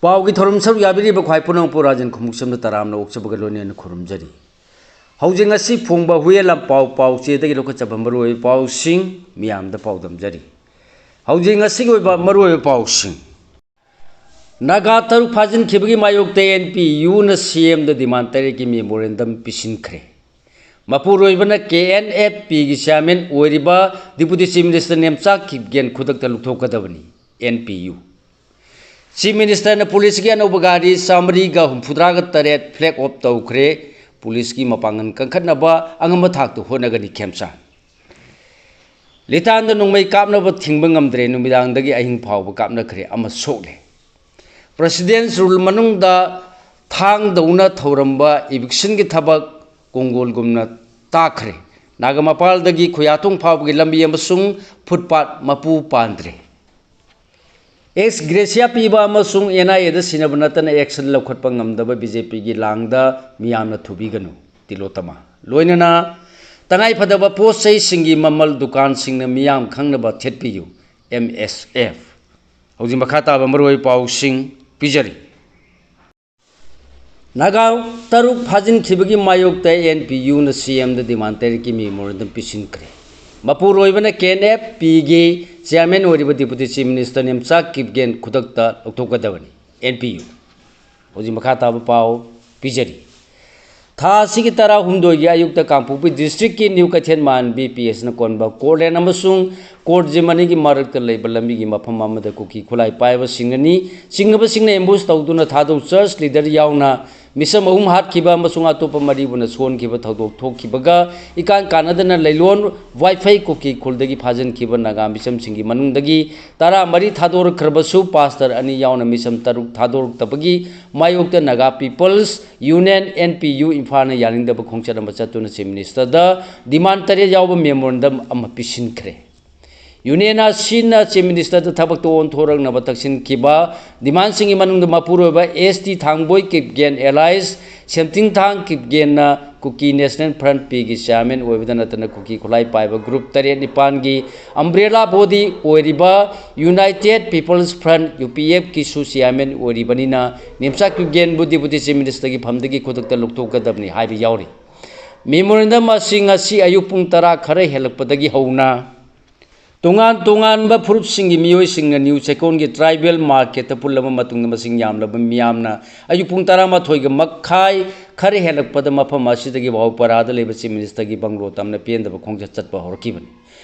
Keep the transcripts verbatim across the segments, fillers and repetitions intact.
ꯄꯥꯎꯒꯤ ꯊꯧꯔꯝ ꯁꯔꯨꯛ ꯌꯥꯕꯤꯔꯤꯕ ꯈ꯭ꯋꯥꯏ ꯄꯨꯝꯅꯃꯛꯄꯨ ꯔꯥꯖꯦꯟ ꯈꯣꯡꯎꯞꯁꯝꯗ ꯇꯔꯥꯝꯅ ꯑꯣꯛꯆꯕꯒ ꯂꯣꯏꯅꯅ ꯈꯨꯔꯨꯝꯖꯔꯤ꯫ ꯍꯧꯖꯤꯛ ꯉꯁꯤ ꯐꯣꯡꯕ ꯍꯨꯌꯦꯟ ꯂꯥꯟꯄꯥꯎ ꯄꯥꯎ ꯆꯦꯗꯒꯤ ꯂꯧꯈꯠꯆꯕ ꯃꯔꯨꯑꯣꯏꯕ ꯄꯥꯎꯁꯤꯡ ꯃꯤꯌꯥꯝꯗ ꯄꯥꯎꯗꯝꯖꯔꯤ꯫ ꯍꯧꯖꯤꯛ ꯉꯁꯤꯒꯤ ꯑꯣꯏꯕ ꯃꯔꯨꯑꯣꯏꯕ ꯄꯥꯎꯁꯤꯡ꯫ ꯅꯥꯒꯥ ꯇꯔꯨꯛ ꯐꯥꯖꯤꯟꯈꯤꯕꯒꯤ ꯃꯥꯌꯣꯛꯇ ꯑꯦꯟ ꯄꯤ ꯌꯨꯅ ꯁꯤ ꯑꯦꯝꯗ ꯗꯤꯃꯥꯟ ꯇꯔꯦꯠꯀꯤ ꯃꯦꯃꯣꯔꯦꯟꯗꯝ ꯄꯤꯁꯤꯟꯈ꯭ꯔꯦ꯫ ꯃꯄꯨꯔꯣꯏꯕꯅ ꯀꯦ ꯑꯦꯟ ꯑꯦꯐ ꯄꯤꯒꯤ ꯆꯤꯌꯥꯔꯃꯦꯟ ꯑꯣꯏꯔꯤꯕ deputy chief minister Nemcha Kipgen ꯈꯨꯗꯛꯇ ꯂꯧꯊꯣꯛꯀꯗꯕꯅꯤ, ꯑꯦꯟ ꯄꯤ ꯌꯨ꯫ ꯆꯤꯐ ꯃꯤꯅꯤꯁꯇꯔꯅ ꯄꯨꯂꯤꯁꯀꯤ ꯑꯅꯧꯕ ꯒꯥꯔꯤ ꯆꯥꯃꯔꯤꯒ ꯍꯨꯝꯐꯨꯇꯔꯥꯒ ꯇꯔꯦꯠ ꯐ꯭ꯂꯦꯒ ꯑꯣꯐ ꯇꯧꯈ꯭ꯔꯦ꯫ ꯄꯨꯂꯤꯁꯀꯤ ꯃꯄꯥꯡꯒꯜ ꯀꯟꯈꯠꯅꯕ ꯑꯉꯝꯕ ꯊꯥꯛꯇ ꯍꯣꯠꯅꯒꯅꯤ, ꯈꯦꯝꯆꯥꯟ꯫ ꯂꯤꯇꯥꯟꯗ ꯅꯣꯡꯃꯩ ꯀꯥꯞꯅꯕ ꯊꯤꯡꯕ ꯉꯝꯗ꯭ꯔꯦ, ꯅꯨꯃꯤꯗꯥꯡꯗꯒꯤ ꯑꯍꯤꯡ ꯐꯥꯎꯕ ꯀꯥꯞꯅꯈ꯭ꯔꯦ, ꯑꯃ ꯁꯣꯛꯂꯦ꯫ ꯄ꯭ꯔꯦꯁꯤꯗꯦꯟꯁ ꯔꯨꯜ ꯃꯅꯨꯡꯗ ꯊꯥꯡꯗꯧꯅ ꯊꯧꯔꯝꯕ ꯏꯚꯤꯛꯁꯟꯒꯤ ꯊꯕꯛ ꯀꯣꯡꯒꯣꯜꯒꯨꯝꯅ ꯇꯥꯈ꯭ꯔꯦ꯫ ꯅꯥꯒꯥꯃꯄꯥꯜꯗꯒꯤ ꯈꯨꯌꯥꯊꯣꯡ ꯐꯥꯎꯕꯒꯤ ꯂꯝꯕꯤ ꯑꯃꯁꯨꯡ ꯐꯨꯠꯄꯥꯠ ꯃꯄꯨ ꯄꯥꯟꯗ꯭ꯔꯦ꯫ ꯑꯦꯛꯁ ꯒ꯭ꯔꯦꯁꯤꯌꯥ ꯄꯤꯕ ꯑꯃꯁꯨꯡ ꯑꯦꯟ ꯑꯥꯏ ꯑꯦꯗ ꯁꯤꯟꯅꯕ ꯅꯠꯇꯅ ꯑꯦꯛꯁꯟ ꯂꯧꯈꯠꯄ ꯉꯝꯗꯕ ꯕꯤ ꯖꯦ ꯄꯤꯒꯤ ꯂꯥꯡꯗ ꯃꯤꯌꯥꯝꯅ ꯊꯨꯕꯤꯒꯅꯨ, ꯇꯤꯂꯣꯇꯃꯥ꯫ ꯂꯣꯏꯅꯅ ꯇꯉꯥꯏꯐꯗꯕ ꯄꯣꯠ ꯆꯩꯁꯤꯡꯒꯤ ꯃꯃꯜ ꯗꯨꯀꯥꯟꯁꯤꯡꯅ ꯃꯤꯌꯥꯝ ꯈꯪꯅꯕ ꯊꯦꯠꯄꯤꯌꯨ, ꯑꯦꯝ ꯑꯦꯁ ꯑꯦꯐ꯫ ꯍꯧꯖꯤꯛ ꯃꯈꯥ ꯇꯥꯕ ꯃꯔꯨꯑꯣꯏꯕ ꯄꯥꯎꯁꯤꯡ ꯄꯤꯖꯔꯤ꯫ ꯅꯥꯒꯥ ꯇꯔꯨꯛ ꯐꯥꯖꯤꯟꯈꯤꯕꯒꯤ ꯃꯥꯌꯣꯛꯇ ꯑꯦꯟ ꯄꯤ ꯌꯨꯅ ꯁꯤ ꯑꯦꯝꯗ ꯗꯤꯃꯥꯟ ꯇꯔꯦꯠꯀꯤ ꯃꯦꯃꯣꯔꯦꯟꯗꯝ ꯄꯤꯁꯤꯟꯈ꯭ꯔꯦ꯫ ꯃꯄꯨꯔꯣꯏꯕꯅ ꯀꯦ ꯑꯦꯟ ꯑꯦꯐ ꯄꯤꯒꯤ ꯆꯤꯌꯥꯔꯃꯦꯟ ꯑꯣꯏꯔꯤꯕ deputy chief minister Nemcha Kipgen ꯈꯨꯗꯛꯇ ꯂꯧꯊꯣꯛꯀꯗꯕꯅꯤ, ꯑꯦꯟ ꯄꯤ ꯌꯨ꯫ ꯍꯧꯖꯤꯛ ꯃꯈꯥ ꯇꯥꯕ ꯄꯥꯎ ꯄꯤꯖꯔꯤ꯫ ꯊꯥ ꯑꯁꯤꯒꯤ ꯇꯔꯥꯍꯨꯝꯗꯣꯏꯒꯤ ꯑꯌꯨꯛꯇ ꯀꯥꯡꯄꯣꯛꯄꯤ ꯗꯤꯁꯇ꯭ꯔꯤꯛꯀꯤ ꯅ꯭ꯌꯨ ꯀꯩꯊꯦꯜ ꯃꯥꯟꯕꯤ ꯄꯤ ꯑꯦꯁꯅ ꯀꯣꯟꯕ ꯀꯣꯔꯠꯂꯦꯟ ꯑꯃꯁꯨꯡ ꯀꯣꯔꯠ ꯖꯤꯝ ꯑꯅꯤꯒꯤ ꯃꯔꯛꯇ ꯂꯩꯕ ꯂꯝꯕꯤꯒꯤ ꯃꯐꯝ ꯑꯃꯗ ꯀꯨꯀꯤ ꯈꯨꯠꯂꯥꯏ ꯄꯥꯏꯕꯁꯤꯡꯅꯅꯤ ꯆꯤꯡꯅꯕꯁꯤꯡꯅ ꯑꯦꯝꯕꯨꯁ ꯇꯧꯗꯨꯅ ꯊꯥꯗꯣꯛ ꯆꯔꯆ ꯂꯤꯗꯔ ꯌꯥꯎꯅ ꯃꯤꯁꯝ ꯑꯍꯨꯝ ꯍꯥꯠꯈꯤꯕ ꯑꯃꯁꯨꯡ ꯑꯇꯣꯞꯄ ꯃꯔꯤꯕꯨꯅ ꯁꯣꯟꯈꯤꯕ ꯊꯧꯗꯣꯛ ꯊꯣꯛꯈꯤꯕꯒ ꯏꯀꯥꯟ ꯀꯥꯟꯅꯗꯅ ꯂꯩꯂꯣꯟ ꯋꯥꯏꯐꯩ ꯀꯨꯀꯤ ꯈꯨꯜꯗꯒꯤ ꯐꯥꯖꯤꯟꯈꯤꯕ ꯅꯥꯒꯥ ꯃꯤꯁꯝꯁꯤꯡꯒꯤ ꯃꯅꯨꯡꯗꯒꯤ ꯇꯔꯥꯃꯔꯤ ꯊꯥꯗꯣꯔꯛꯈ꯭ꯔꯕꯁꯨ, ꯄꯥꯁꯇꯔ ꯑꯅꯤ ꯌꯥꯎꯅ ꯃꯤꯁꯝ ꯇꯔꯨꯛ ꯊꯥꯗꯣꯔꯛꯇꯕꯒꯤ ꯃꯥꯌꯣꯛꯇ Naga peoples union, N P U, ꯏꯝꯐꯥꯜꯅ ꯌꯥꯅꯤꯡꯗꯕ ꯈꯣꯡꯆꯠ ꯑꯃ ꯆꯠꯇꯨꯅ ꯆꯤꯐ ꯃꯤꯅꯤꯁꯇꯔꯗ ꯗꯤꯃꯥꯟ ꯇꯔꯦꯠ ꯌꯥꯎꯕ ꯃꯦꯃꯣꯔꯦꯟꯗꯝ ꯑꯃ ꯄꯤꯁꯤꯟꯈ꯭ꯔꯦ꯫ ꯌꯨꯅꯤꯌꯟ ꯑꯁꯤꯅ ꯆꯤꯐ ꯃꯤꯅꯤꯁꯇꯔꯗ ꯊꯕꯛꯇ ꯑꯣꯟꯊꯣꯔꯛꯅꯕ ꯇꯛꯁꯤꯟꯈꯤꯕ ꯗꯤꯃꯥꯟꯁꯤꯡꯒꯤ ꯃꯅꯨꯡꯗ ꯃꯄꯨꯔꯣꯏꯕ ꯑꯦꯁ ꯇꯤ ꯊꯥꯡꯕꯣꯏ ꯀꯤꯞꯒꯦꯟ ꯑꯦꯂꯥꯏꯁ ꯁꯦꯝꯊꯤꯡꯊꯥꯡ ꯀꯤꯞꯒꯦꯟꯅ ꯀꯨꯀꯤ ꯅꯦꯁꯅꯦꯜ ꯐ꯭ꯔꯟꯠ ꯄꯤꯒꯤ ꯆꯤꯌꯥꯔꯃꯦꯟ ꯑꯣꯏꯕꯗ ꯅꯠꯇꯅ ꯀꯨꯀꯤ ꯈꯨꯠꯂꯥꯏ ꯄꯥꯏꯕ ꯒ꯭ꯔꯨꯞ ꯇꯔꯦꯠ ꯅꯤꯄꯥꯟꯒꯤ ꯑꯝꯕ꯭ꯔꯦꯂꯥ ꯕꯣꯗꯤ ꯑꯣꯏꯔꯤꯕ ꯌꯨꯅꯥꯏꯇꯦꯠ ꯄꯤꯄꯜꯁ ꯐ꯭ꯔꯟꯠ, ꯌꯨ ꯄꯤ ꯑꯦꯐꯀꯤꯁꯨ ꯆꯤꯌꯥꯔꯃꯦꯟ ꯑꯣꯏꯔꯤꯕꯅꯤꯅ ꯅꯦꯝꯆꯥ ꯀꯤꯞꯒꯦꯟꯕꯨ ꯗꯤꯄꯨꯇꯤ ꯆꯤꯐ ꯃꯤꯅꯤꯁꯇꯔꯒꯤ ꯐꯝꯗꯒꯤ ꯈꯨꯗꯛꯇ ꯂꯧꯊꯣꯛꯀꯗꯕꯅꯤ ꯍꯥꯏꯕ ꯌꯥꯎꯔꯤ꯫ ꯃꯦꯃꯣꯔꯦꯟꯗꯝ ꯑꯁꯤ ꯉꯁꯤ ꯑꯌꯨꯛ ꯄꯨꯡ ꯇꯔꯥ ꯈꯔ ꯍꯦꯜꯂꯛꯄꯗꯒꯤ ꯍꯧꯅ ꯇꯣꯉꯥꯟ ꯇꯣꯉꯥꯟꯕ ꯐꯨꯔꯨꯞꯁꯤꯡꯒꯤ ꯃꯤꯑꯣꯏꯁꯤꯡꯅ ꯅ꯭ꯌꯨ ꯆꯦꯛꯀꯣꯟꯒꯤ ꯇ꯭ꯔꯥꯏꯕꯦꯜ ꯃꯥꯔꯀꯦꯠꯇ ꯄꯨꯜꯂꯕ ꯃꯇꯨꯡꯗ ꯃꯁꯤꯡ ꯌꯥꯝꯂꯕ ꯃꯤꯌꯥꯝꯅ ꯑꯌꯨꯛ ꯄꯨꯡ ꯇꯔꯥꯃꯥꯊꯣꯏꯒ ꯃꯈꯥꯏ ꯈꯔ ꯍꯦꯜꯂꯛꯄꯗ ꯃꯐꯝ ꯑꯁꯤꯗꯒꯤ ꯚꯥꯎꯄꯔꯥꯗ ꯂꯩꯕ ꯆꯤꯐ ꯃꯤꯅꯤꯁꯇꯔꯒꯤ ꯕꯪꯒ꯭ꯂꯣ ꯇꯝꯅ ꯄꯦꯟꯗꯕ ꯈꯣꯡꯆꯠ ꯆꯠꯄ ꯍꯧꯔꯛꯈꯤꯕꯅꯤ꯫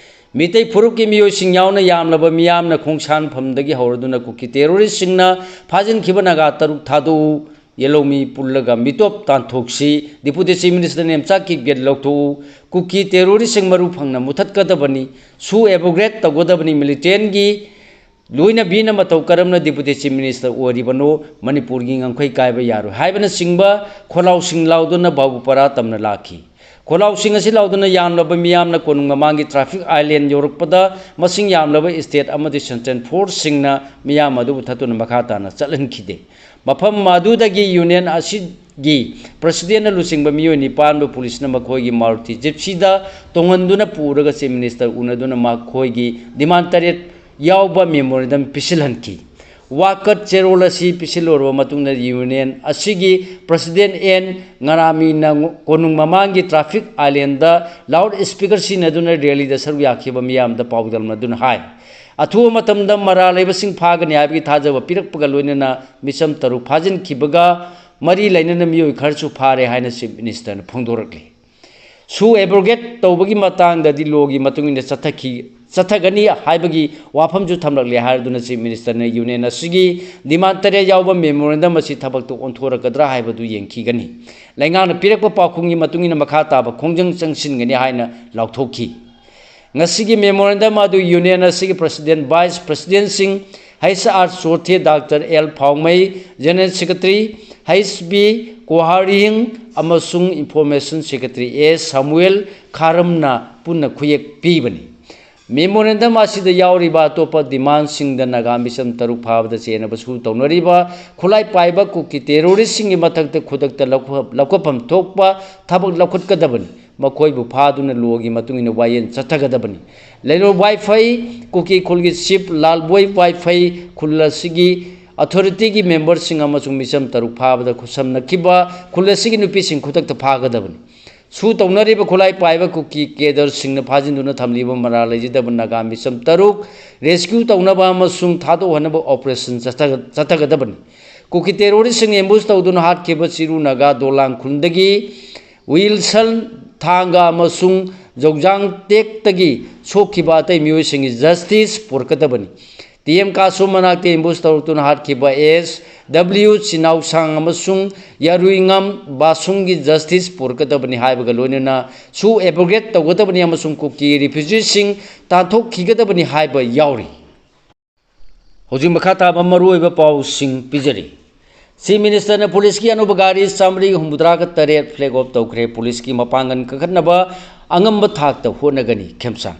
ꯃꯤꯇꯩ ꯐꯨꯔꯨꯞꯀꯤ ꯃꯤꯑꯣꯏꯁꯤꯡ ꯌꯥꯎꯅ ꯌꯥꯝꯂꯕ ꯃꯤꯌꯥꯝꯅ ꯈꯣꯡꯁꯥꯟ ꯐꯝꯗꯒꯤ ꯍꯧꯔꯗꯨꯅ ꯀꯨꯀꯤ ꯇꯦꯔꯣꯔꯤꯁꯁꯤꯡꯅ ꯐꯥꯖꯤꯟꯈꯤꯕ ꯅꯥꯒꯥ ꯇꯔꯨꯛ ꯊꯥꯗꯣꯛꯎ, ꯌꯦꯜꯍꯧꯃꯤ ꯄꯨꯜꯂꯒ ꯃꯤꯇꯣꯞ ꯇꯥꯟꯊꯣꯛꯁꯤ, deputy chief minister Nemcha Kipgen ꯂꯧꯊꯣꯛꯎ, ꯀꯨꯀꯤ ꯇꯦꯔꯣꯔꯤꯁꯁꯤꯡ ꯃꯔꯨ ꯐꯪꯅ ꯃꯨꯊꯠꯀꯗꯕꯅꯤ, ꯁꯨ ꯑꯦꯕ꯭ꯔꯣꯒꯦꯠ ꯇꯧꯒꯗꯕꯅꯤ, ꯃꯤꯂꯤꯇꯦꯟꯒꯤ ꯂꯣꯏꯅꯕꯤꯅ ꯃꯇꯧ ꯀꯔꯝꯅ ꯗꯤꯄꯨꯇꯤ ꯆꯤꯐ ꯃꯤꯅꯤꯁꯇꯔ ꯑꯣꯏꯔꯤꯕꯅꯣ, ꯃꯅꯤꯄꯨꯔꯒꯤ ꯉꯝꯈꯩ ꯀꯥꯏꯕ ꯌꯥꯔꯣꯏ ꯍꯥꯏꯕꯅꯆꯤꯡꯕ ꯈꯣꯜꯂꯥꯎꯁꯤꯡ ꯂꯥꯎꯗꯨꯅ ꯕꯥꯕꯨꯄꯥꯔꯥ ꯇꯝꯅ ꯂꯥꯛꯈꯤ꯫ ꯈꯣꯜꯂꯥꯎꯁꯤꯡ ꯑꯁꯤ ꯂꯥꯎꯗꯨꯅ ꯌꯥꯝꯂꯕ ꯃꯤꯌꯥꯝꯅ ꯀꯣꯅꯨꯡ ꯃꯃꯥꯡꯒꯤ ꯇ꯭ꯔꯥꯐꯤꯛ ꯑꯥꯏꯂꯦꯟ ꯌꯧꯔꯛꯄꯗ ꯃꯁꯤꯡ ꯌꯥꯝꯂꯕ ꯁ꯭ꯇꯦꯠ ꯑꯃꯗꯤ ꯁꯦꯟꯇ꯭ꯔꯦꯜ ꯐꯣꯔꯁꯁꯤꯡꯅ ꯃꯤꯌꯥꯝ ꯑꯗꯨꯕꯨ ꯊꯠꯇꯨꯅ ꯃꯈꯥ ꯇꯥꯅ ꯆꯠꯍꯟꯈꯤꯗꯦ꯫ ꯃꯐꯝ ꯑꯗꯨꯗꯒꯤ ꯌꯨꯅꯤꯌꯟ ꯑꯁꯤꯒꯤ ꯄ꯭ꯔꯁꯤꯗꯦꯟꯅ ꯂꯨꯆꯤꯡꯕ ꯃꯤꯑꯣꯏ ꯅꯤꯄꯥꯟꯕꯨ ꯄꯨꯂꯤꯁꯅ ꯃꯈꯣꯏꯒꯤ ꯃꯥꯔꯨꯇꯤ ꯖꯤꯞꯁꯤꯗ ꯇꯣꯡꯍꯟꯗꯨꯅ ꯄꯨꯔꯒ ꯆꯤꯐ ꯃꯤꯅꯤꯁꯇꯔ ꯎꯅꯗꯨꯅ ꯃꯈꯣꯏꯒꯤ ꯗꯤꯃꯥꯟ ꯇꯔꯦꯠ ꯌꯥꯎꯕ ꯃꯦꯃꯣꯔꯦꯟꯗꯝ ꯄꯤꯁꯤꯜꯍꯟꯈꯤ꯫ ꯋꯥꯀꯠ ꯆꯦꯔꯣꯜ ꯑꯁꯤ ꯄꯤꯁꯤꯜꯂꯨꯔꯕ ꯃꯇꯨꯡꯗ ꯌꯨꯅꯤꯌꯟ ꯑꯁꯤꯒꯤ ꯄ꯭ꯔꯁꯤꯗꯦꯟ ꯑꯦꯟ ꯉꯔꯥꯃꯤꯅ ꯀꯣꯅꯨꯡ ꯃꯃꯥꯡꯒꯤ ꯇ꯭ꯔꯥꯐꯤꯛ ꯑꯥꯏꯂꯦꯟꯗ ꯂꯥꯎꯗ ꯁ꯭ꯄꯤꯀꯔ ꯁꯤꯖꯤꯟꯅꯗꯨꯅ ꯔꯦꯂꯤꯗ ꯁꯔꯨꯛ ꯌꯥꯈꯤꯕ ꯃꯤꯌꯥꯝꯗ ꯄꯥꯎꯗꯝꯅꯗꯨꯅ ꯍꯥꯏ, ꯑꯊꯨꯕ ꯃꯇꯝꯗ ꯃꯔꯥꯜ ꯂꯩꯕꯁꯤꯡ ꯐꯥꯒꯅꯤ ꯍꯥꯏꯕꯒꯤ ꯊꯥꯖꯕ ꯄꯤꯔꯛꯄꯒ ꯂꯣꯏꯅꯅ ꯃꯤꯆꯝ ꯇꯔꯨꯛ ꯐꯥꯖꯤꯟꯈꯤꯕꯒ ꯃꯔꯤ ꯂꯩꯅꯅ ꯃꯤꯑꯣꯏ ꯈꯔꯁꯨ ꯐꯥꯔꯦ ꯍꯥꯏꯅ ꯆꯤꯐ ꯃꯤꯅꯤꯁꯇꯔꯅ ꯐꯣꯡꯗꯣꯔꯛꯂꯤ꯫ ꯁꯨ ꯑꯦꯕ꯭ꯔꯣꯒꯦꯠ ꯇꯧꯕꯒꯤ ꯃꯇꯥꯡꯗꯗꯤ ꯂꯣꯒꯤ ꯃꯇꯨꯡ ꯏꯟꯅ ꯆꯠꯊꯈꯤ, ꯆꯠꯊꯒꯅꯤ ꯍꯥꯏꯕꯒꯤ ꯋꯥꯐꯝꯁꯨ ꯊꯝꯂꯛꯂꯦ ꯍꯥꯏꯗꯨꯅ ꯆꯤꯐ ꯃꯤꯅꯤꯁꯇꯔꯅ ꯌꯨꯅꯤꯌꯟ ꯑꯁꯤꯒꯤ ꯗꯤꯃꯥꯟ ꯇꯔꯦꯠ ꯌꯥꯎꯕ ꯃꯦꯃꯣꯔꯦꯟꯗꯝ ꯑꯁꯤ ꯊꯕꯛꯇ ꯑꯣꯟꯊꯣꯔꯛꯀꯗ꯭ꯔꯥ ꯍꯥꯏꯕꯗꯨ ꯌꯦꯡꯈꯤꯒꯅꯤ꯫ ꯂꯩꯉꯥꯛꯅ ꯄꯤꯔꯛꯄ ꯄꯥꯎꯈꯨꯝꯒꯤ ꯃꯇꯨꯡ ꯏꯟꯅ ꯃꯈꯥ ꯇꯥꯕ ꯈꯣꯡꯖꯪ ꯆꯪꯁꯤꯟꯒꯅꯤ ꯍꯥꯏꯅ ꯂꯥꯎꯊꯣꯛꯈꯤ꯫ ꯉꯁꯤꯒꯤ ꯃꯦꯃꯣꯔꯦꯟꯗꯝ ꯑꯗꯨ ꯌꯨꯅꯤꯌꯟ ꯑꯁꯤꯒꯤ ꯄ꯭ꯔꯁꯤꯗꯦꯟ, ꯚꯥꯏꯁ ꯄ꯭ꯔꯁꯤꯗꯦꯟꯁꯤꯡ, H R Chothe, doctor L Phaomei, general secretary H B Koharing ꯑꯃꯁꯨꯡ ꯏꯟꯐꯣꯔꯃꯦꯁꯟ ꯁꯦꯀ꯭ꯔꯦꯇꯔꯤ ꯑꯦ ꯁꯥꯃꯨꯑꯦꯜ ꯈꯥꯔꯝꯅ ꯄꯨꯟꯅ ꯈꯨꯌꯦꯛ ꯄꯤꯕꯅꯤ꯫ Memorandum ꯑꯁꯤꯗ ꯌꯥꯎꯔꯤꯕ ꯑꯇꯣꯞꯄ demandꯁꯤꯡꯗ ꯅꯥꯒꯥ ꯃꯤꯆꯝ ꯇꯔꯨꯛ ꯐꯥꯕꯗ ꯆꯦꯟꯅꯕꯁꯨ ꯇꯧꯅꯔꯤꯕ ꯈꯨꯠꯂꯥꯏ ꯄꯥꯏꯕ ꯀꯨꯀꯤ terroristꯁꯤꯡꯒꯤ ꯃꯊꯛꯇ ꯈꯨꯗꯛꯇ ꯂꯧꯈ-, ꯂꯧꯈꯠꯐꯝ ꯊꯣꯛꯄ ꯊꯕꯛ ꯂꯧꯈꯠꯀꯗꯕꯅꯤ꯫ ꯃꯈꯣꯏꯕꯨ ꯐꯥꯗꯨꯅ lawꯒꯤ ꯃꯇꯨꯡ ꯏꯟꯅ ꯋꯥꯌꯦꯜ ꯆꯠꯊꯒꯗꯕꯅꯤ꯫ ꯂꯩꯂꯣꯏ ꯋꯥꯏꯐꯩ, ꯀꯨꯀꯤ ꯈꯨꯜꯒꯤ chief ꯂꯥꯜꯕꯣꯏ ꯋꯥꯏꯐꯩ, ꯈꯨꯜ ꯑꯁꯤꯒꯤ authorityꯒꯤ memberꯁꯤꯡ ꯑꯃꯁꯨꯡ ꯃꯤꯆꯝ ꯇꯔꯨꯛ ꯐꯥꯕꯗ ꯈꯨꯠꯁꯝꯅꯈꯤꯕ ꯈꯨꯜ ꯑꯁꯤꯒꯤ ꯅꯨꯄꯤꯁꯤꯡ ꯈꯨꯗꯛꯇ ꯐꯥꯒꯗꯕꯅꯤ꯫ ꯁꯨ ꯇꯧꯅꯔꯤꯕ ꯈꯨꯠꯂꯥꯏ ꯄꯥꯏꯕ ꯀꯨꯀꯤ cadreꯁꯤꯡꯅ ꯐꯥꯖꯤꯟꯗꯨꯅ ꯊꯝꯂꯤꯕ ꯃꯔꯥꯜ ꯂꯩꯖꯗꯕ ꯅꯥꯒꯥ ꯃꯤꯆꯝ ꯇꯔꯨꯛ rescue ꯇꯧꯅꯕ ꯑꯃꯁꯨꯡ ꯊꯥꯗꯣꯛꯍꯟꯅꯕ operation ꯆꯠꯊ-, ꯆꯠꯊꯒꯗꯕꯅꯤ꯫ ꯀꯨꯀꯤ terroristꯁꯤꯡ ambush ꯇꯧꯗꯨꯅ ꯍꯥꯠꯈꯤꯕ ꯆꯤꯔꯨ ꯅꯥꯒꯥ ꯗꯣꯂꯥꯡ ꯈꯨꯜꯗꯒꯤ ꯋꯤꯜꯁꯟ ꯊꯥꯡꯒ ꯑꯃꯁꯨꯡ ꯖꯧꯖꯥꯡ ꯇꯦꯛꯇꯒꯤ ꯁꯣꯛꯈꯤꯕ ꯑꯇꯩ ꯃꯤꯑꯣꯏꯁꯤꯡꯒꯤ justice ꯄꯨꯔꯛꯀꯗꯕꯅꯤ꯫ ꯇꯤ ꯑꯦꯝ ꯀꯥꯁꯨ ꯃꯅꯥꯛꯇ ambush ꯇꯧꯔꯛꯇꯨꯅ ꯍꯥꯠꯈꯤꯕ ꯑꯦꯁ ꯗꯕ꯭ꯂꯤꯎ ꯆꯤꯅꯥꯎꯁꯥꯡ ꯑꯃꯁꯨꯡ ꯌꯥꯔꯨꯏꯉꯝ ꯕꯥꯁꯨꯡꯒꯤ justice ꯄꯨꯔꯛꯀꯗꯕꯅꯤ ꯍꯥꯏꯕꯒ ꯂꯣꯏꯅꯅ ꯁꯨ abrogate ꯇꯧꯒꯗꯕꯅꯤ ꯑꯃꯁꯨꯡ ꯀꯨꯀꯤ refugeeꯁꯤꯡ ꯇꯥꯟꯊꯣꯛꯈꯤꯒꯗꯕꯅꯤ ꯍꯥꯏꯕ ꯌꯥꯎꯔꯤ꯫ ꯍꯧꯖꯤꯛ ꯃꯈꯥ ꯇꯥꯕ ꯃꯔꯨꯑꯣꯏꯕ ꯄꯥꯎꯁꯤꯡ ꯄꯤꯖꯔꯤ꯫ Chief Ministerꯅ policeꯀꯤ ꯑꯅꯧꯕ ꯒꯥꯔꯤ ꯆꯥꯃꯔꯤ ꯍꯨꯝꯐꯨꯇꯔꯥꯒ ꯇꯔꯦꯠ flag off ꯇꯧꯈ꯭ꯔꯦ꯫ Policeꯀꯤ ꯃꯄꯥꯡꯒꯜ ꯀꯟꯈꯠꯅꯕ ꯑꯉꯝꯕ ꯊꯥꯛꯇ ꯍꯣꯠꯅꯒꯅꯤ, ꯈꯦꯝꯆꯥꯟ꯫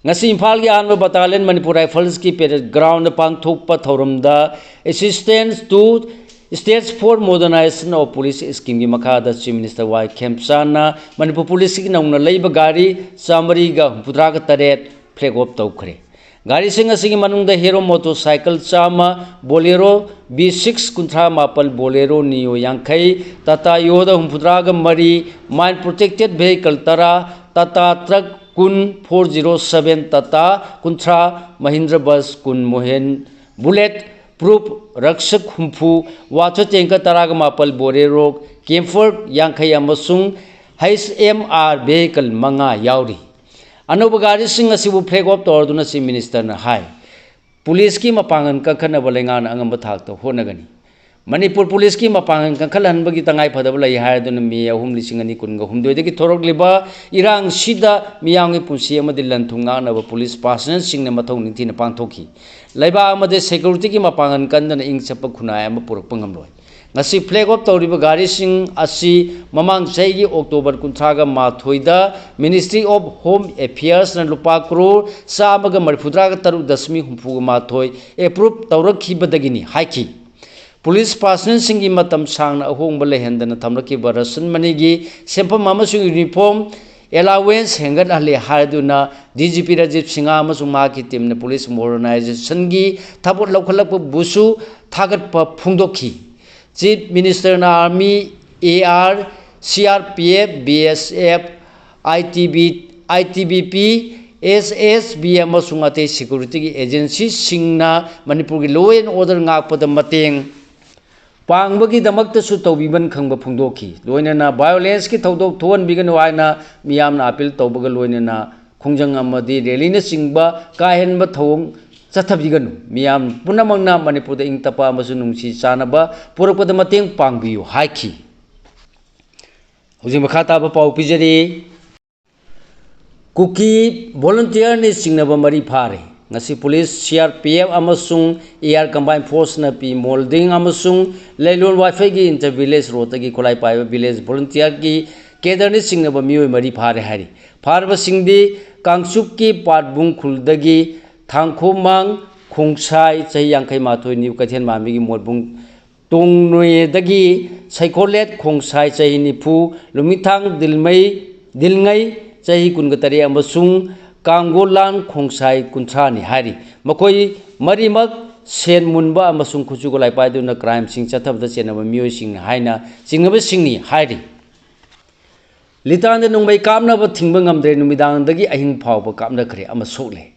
ꯉꯁꯤ ꯏꯝꯐꯥꯜꯒꯤ ꯑꯍꯥꯟꯕ battalion Manipur Riflesꯀꯤ parade groundꯗ ꯄꯥꯡꯊꯣꯛꯄ ꯊꯧꯔꯝꯗ Assistance to States for Modernization of Police Schemeꯒꯤ ꯃꯈꯥꯗ Chief Minister ꯋꯥꯏ ꯈꯦꯝꯆꯥꯟꯅ ꯃꯅꯤꯄꯨꯔ policeꯀꯤ ꯅꯧꯅ ꯂꯩꯕ ꯒꯥꯔꯤ ꯆꯥꯃꯔꯤꯒ ꯍꯨꯝꯐꯨꯇꯔꯥꯒ ꯇꯔꯦꯠ flag off ꯇꯧꯈ꯭ꯔꯦ꯫ ꯒꯥꯔꯤꯁꯤꯡ ꯑꯁꯤꯒꯤ ꯃꯅꯨꯡꯗ Hero motorcycle ꯆꯥꯝꯃ, Bolero V six ꯀꯨꯟꯊ꯭ꯔꯥ ꯃꯥꯄꯜ, Bolero Neo ꯌꯥꯡꯈꯩ, Tata Yoda ꯍꯨꯝꯐꯨꯇꯔꯥꯒ ꯃꯔꯤ, Mine Protected Vehicle ꯇꯔꯥ, Tata Truck ꯀꯨꯟ, four zero seven, Tata ꯀꯨꯟꯊ꯭ꯔꯥ, Mahindra Bus ꯀꯨꯟ, Mohan Bullet Proof Rakshak ꯍꯨꯝꯐꯨ, water tanker ꯇꯔꯥꯒ ꯃꯥꯄꯜ, Bolero Camper ꯌꯥꯡꯈꯩ ꯑꯃꯁꯨꯡ H M R vehicle ꯃꯉꯥ ꯌꯥꯎꯔꯤ꯫ ꯑꯅꯧꯕ ꯒꯥꯔꯤꯁꯤꯡ ꯑꯁꯤꯕꯨ flag off ꯇꯧꯔꯗꯨꯅ Chief Ministerꯅ ꯍꯥꯏ, policeꯀꯤ ꯃꯄꯥꯡꯒꯜ ꯀꯟꯈꯠꯅꯕ ꯂꯩꯉꯥꯛꯅ ꯑꯉꯝꯕ ꯊꯥꯛꯇ ꯍꯣꯠꯅꯒꯅꯤ꯫ ꯃꯅꯤꯄꯨꯔ policeꯀꯤ ꯃꯄꯥꯡꯒꯜ ꯀꯟꯈꯠꯍꯟꯕꯒꯤ ꯇꯉꯥꯏ ꯐꯗꯕ ꯂꯩ ꯍꯥꯏꯗꯨꯅ May ꯑꯍꯨꯝ, ꯂꯤꯁꯤꯡ ꯑꯅꯤ ꯀꯨꯟꯒ ꯍꯨꯝꯗꯣꯏꯗꯒꯤ ꯊꯣꯔꯛꯂꯤꯕ ꯏꯔꯥꯡꯁꯤꯗ ꯃꯤꯌꯥꯝꯒꯤ ꯄꯨꯟꯁꯤ ꯑꯃꯗꯤ ꯂꯟ ꯊꯨꯝ ꯉꯥꯛꯅꯕ police personnelꯁꯤꯡꯅ ꯃꯊꯧ ꯅꯤꯡꯊꯤꯅ ꯄꯥꯡꯊꯣꯛꯈꯤ꯫ ꯂꯩꯕꯥꯛ ꯑꯃꯗ securityꯒꯤ ꯃꯄꯥꯡꯒꯜ ꯀꯟꯗꯅ ꯏꯪ ꯆꯞꯄ ꯈꯨꯟꯅꯥꯏ ꯑꯃ ꯄꯨꯔꯛꯄ ꯉꯝꯂꯣꯏ꯫ ꯉꯁꯤ flag off ꯇꯧꯔꯤꯕ ꯒꯥꯔꯤꯁꯤꯡ ꯑꯁꯤ ꯃꯃꯥꯡ ꯆꯍꯤꯒꯤ October ꯀꯨꯟꯊ꯭ꯔꯥꯒ ꯃꯥꯊꯣꯏꯗ Ministry of Home Affairsꯅ ꯂꯨꯄꯥ ꯀ꯭ꯔꯣꯔ ꯆꯥꯝꯃꯒ ꯃꯔꯤꯐꯨꯇꯔꯥꯒ ꯇꯔꯨꯛ ꯗꯁꯃꯤꯛ ꯍꯨꯝꯐꯨꯒ ꯃꯥꯊꯣꯏ approve ꯇꯧꯔꯛꯈꯤꯕꯗꯒꯤꯅꯤ ꯍꯥꯏꯈꯤ꯫ Police personnelꯁꯤꯡꯒꯤ ꯃꯇꯝ ꯁꯥꯡꯅ ꯑꯍꯣꯡꯕ ꯂꯩꯍꯟꯗꯅ ꯊꯝꯂꯛꯈꯤꯕ ration moneyꯒꯤ ꯁꯦꯟꯐꯝ ꯑꯃꯁꯨꯡ uniform allowance ꯍꯦꯟꯒꯠꯍꯜꯂꯦ ꯍꯥꯏꯗꯨꯅ D G P Rajiv Singh ꯑꯃꯁꯨꯡ ꯃꯍꯥꯛꯀꯤ teamꯅ police modernizationꯒꯤ ꯊꯕꯛ ꯂꯧꯈꯠꯂꯛꯄꯕꯨꯁꯨ ꯊꯥꯒꯠꯄ ꯐꯣꯡꯗꯣꯛꯈꯤ꯫ Chief Ministerꯅ Army, A R, C R P F, B S F, I T B, I T B P, S S B ꯑꯃꯁꯨꯡ ꯑꯇꯩ securityꯒꯤ agencyꯁꯤꯡꯅ ꯃꯅꯤꯄꯨꯔꯒꯤ law and order ꯉꯥꯛꯄꯗ ꯃꯇꯦꯡ ꯄꯥꯡꯕꯒꯤꯗꯃꯛꯇꯁꯨ ꯇꯧꯕꯤꯃꯟ ꯈꯪꯕ ꯐꯣꯡꯗꯣꯛꯈꯤ꯫ ꯂꯣꯏꯅꯅ violenceꯀꯤ ꯊꯧꯗꯣꯛ ꯊꯣꯛꯍꯟꯕꯤꯒꯅꯨ ꯍꯥꯏꯅ ꯃꯤꯌꯥꯝꯅ appeal ꯇꯧꯕꯒ ꯂꯣꯏꯅꯅ ꯈꯣꯡꯖꯪ ꯑꯃꯗꯤ rallyꯅꯆꯤꯡꯕ ꯀꯥ ꯍꯦꯟꯕ ꯊꯧꯑꯣꯡ ꯆꯠꯊꯕꯤꯒꯅꯨ꯫ ꯃꯤꯌꯥꯝ ꯄꯨꯝꯅꯃꯛꯅ ꯃꯅꯤꯄꯨꯔꯗ ꯏꯪ ꯇꯞꯄ ꯑꯃꯁꯨꯡ ꯅꯨꯡꯁꯤ ꯆꯥꯟꯅꯕ ꯄꯨꯔꯛꯄꯗ ꯃꯇꯦꯡ ꯄꯥꯡꯕꯤꯌꯨ ꯍꯥꯏꯈꯤ꯫ ꯍꯧꯖꯤꯛ ꯃꯈꯥ ꯇꯥꯕ ꯄꯥꯎ ꯄꯤꯖꯔꯤ꯫ ꯀꯨꯀꯤ volunteerꯅ ꯆꯤꯡꯅꯕ ꯃꯔꯤ ꯐꯥꯔꯦ꯫ ꯉꯁꯤ police, C R P F ꯑꯃꯁꯨꯡ A R combined forceꯅ ꯄꯤ ꯃꯣꯜꯗꯤꯡ ꯑꯃꯁꯨꯡ ꯂꯩꯂꯣꯟ ꯋꯥꯏꯐꯩꯒꯤ inter village roadꯇꯒꯤ ꯈꯨꯠꯂꯥꯏ ꯄꯥꯏꯕ village volunteerꯒꯤ cadreꯅ ꯆꯤꯡꯅꯕ ꯃꯤꯑꯣꯏ ꯃꯔꯤ ꯐꯥꯔꯦ ꯍꯥꯏꯔꯤ꯫ ꯐꯥꯔꯕꯁꯤꯡꯗꯤ ꯀꯥꯡꯆꯨꯞꯀꯤ ꯄꯥꯠꯕꯨꯡ ꯈꯨꯜꯗꯒꯤ ꯊꯥꯡꯈꯣꯃꯥꯡ ꯈꯣꯡꯁꯥꯏ, ꯆꯍꯤ ꯌꯥꯡꯈꯩ ꯃꯥꯊꯣꯏ, ꯅ꯭ꯌꯨ ꯀꯩꯊꯦꯜ ꯃꯥꯟꯕꯤꯒꯤ ꯃꯣꯠꯕꯨꯡ ꯇꯣꯡꯅꯣꯌꯦꯗꯒꯤ ꯁꯩꯀꯣꯂꯦꯠ ꯈꯣꯡꯁꯥꯏ, ꯆꯍꯤ ꯅꯤꯐꯨ, ꯂꯨꯃꯤꯊꯥꯡ ꯗꯤꯜꯃꯩ, ꯗꯤꯜꯉꯩ, ꯆꯍꯤ ꯀꯨꯟꯒ ꯇꯔꯦꯠ, ꯑꯃꯁꯨꯡ ꯀꯥꯡꯒꯣꯂꯥꯟ ꯈꯣꯡꯁꯥꯏ, ꯀꯨꯟꯊ꯭ꯔꯥꯅꯤ ꯍꯥꯏꯔꯤ꯫ ꯃꯈꯣꯏ ꯃꯔꯤꯃꯛ ꯁꯦꯟ ꯃꯨꯟꯕ ꯑꯃꯁꯨꯡ ꯈꯨꯠꯁꯨ ꯈꯨꯠꯂꯥꯏ ꯄꯥꯏꯗꯨꯅ crimeꯁꯤꯡ ꯆꯠꯊꯕꯗ ꯆꯦꯟꯅꯕ ꯃꯤꯑꯣꯏꯁꯤꯡꯅꯤ ꯍꯥꯏꯅ ꯆꯤꯡꯅꯕꯁꯤꯡꯅꯤ ꯍꯥꯏꯔꯤ꯫ ꯂꯤꯇꯥꯟꯗ ꯅꯣꯡꯃꯩ ꯀꯥꯞꯅꯕ ꯊꯤꯡꯕ ꯉꯝꯗ꯭ꯔꯦ, ꯅꯨꯃꯤꯗꯥꯡꯗꯒꯤ ꯑꯍꯤꯡ ꯐꯥꯎꯕ ꯀꯥꯞꯅꯈ꯭ꯔꯦ ꯑꯃ ꯁꯣꯛꯂꯦ꯫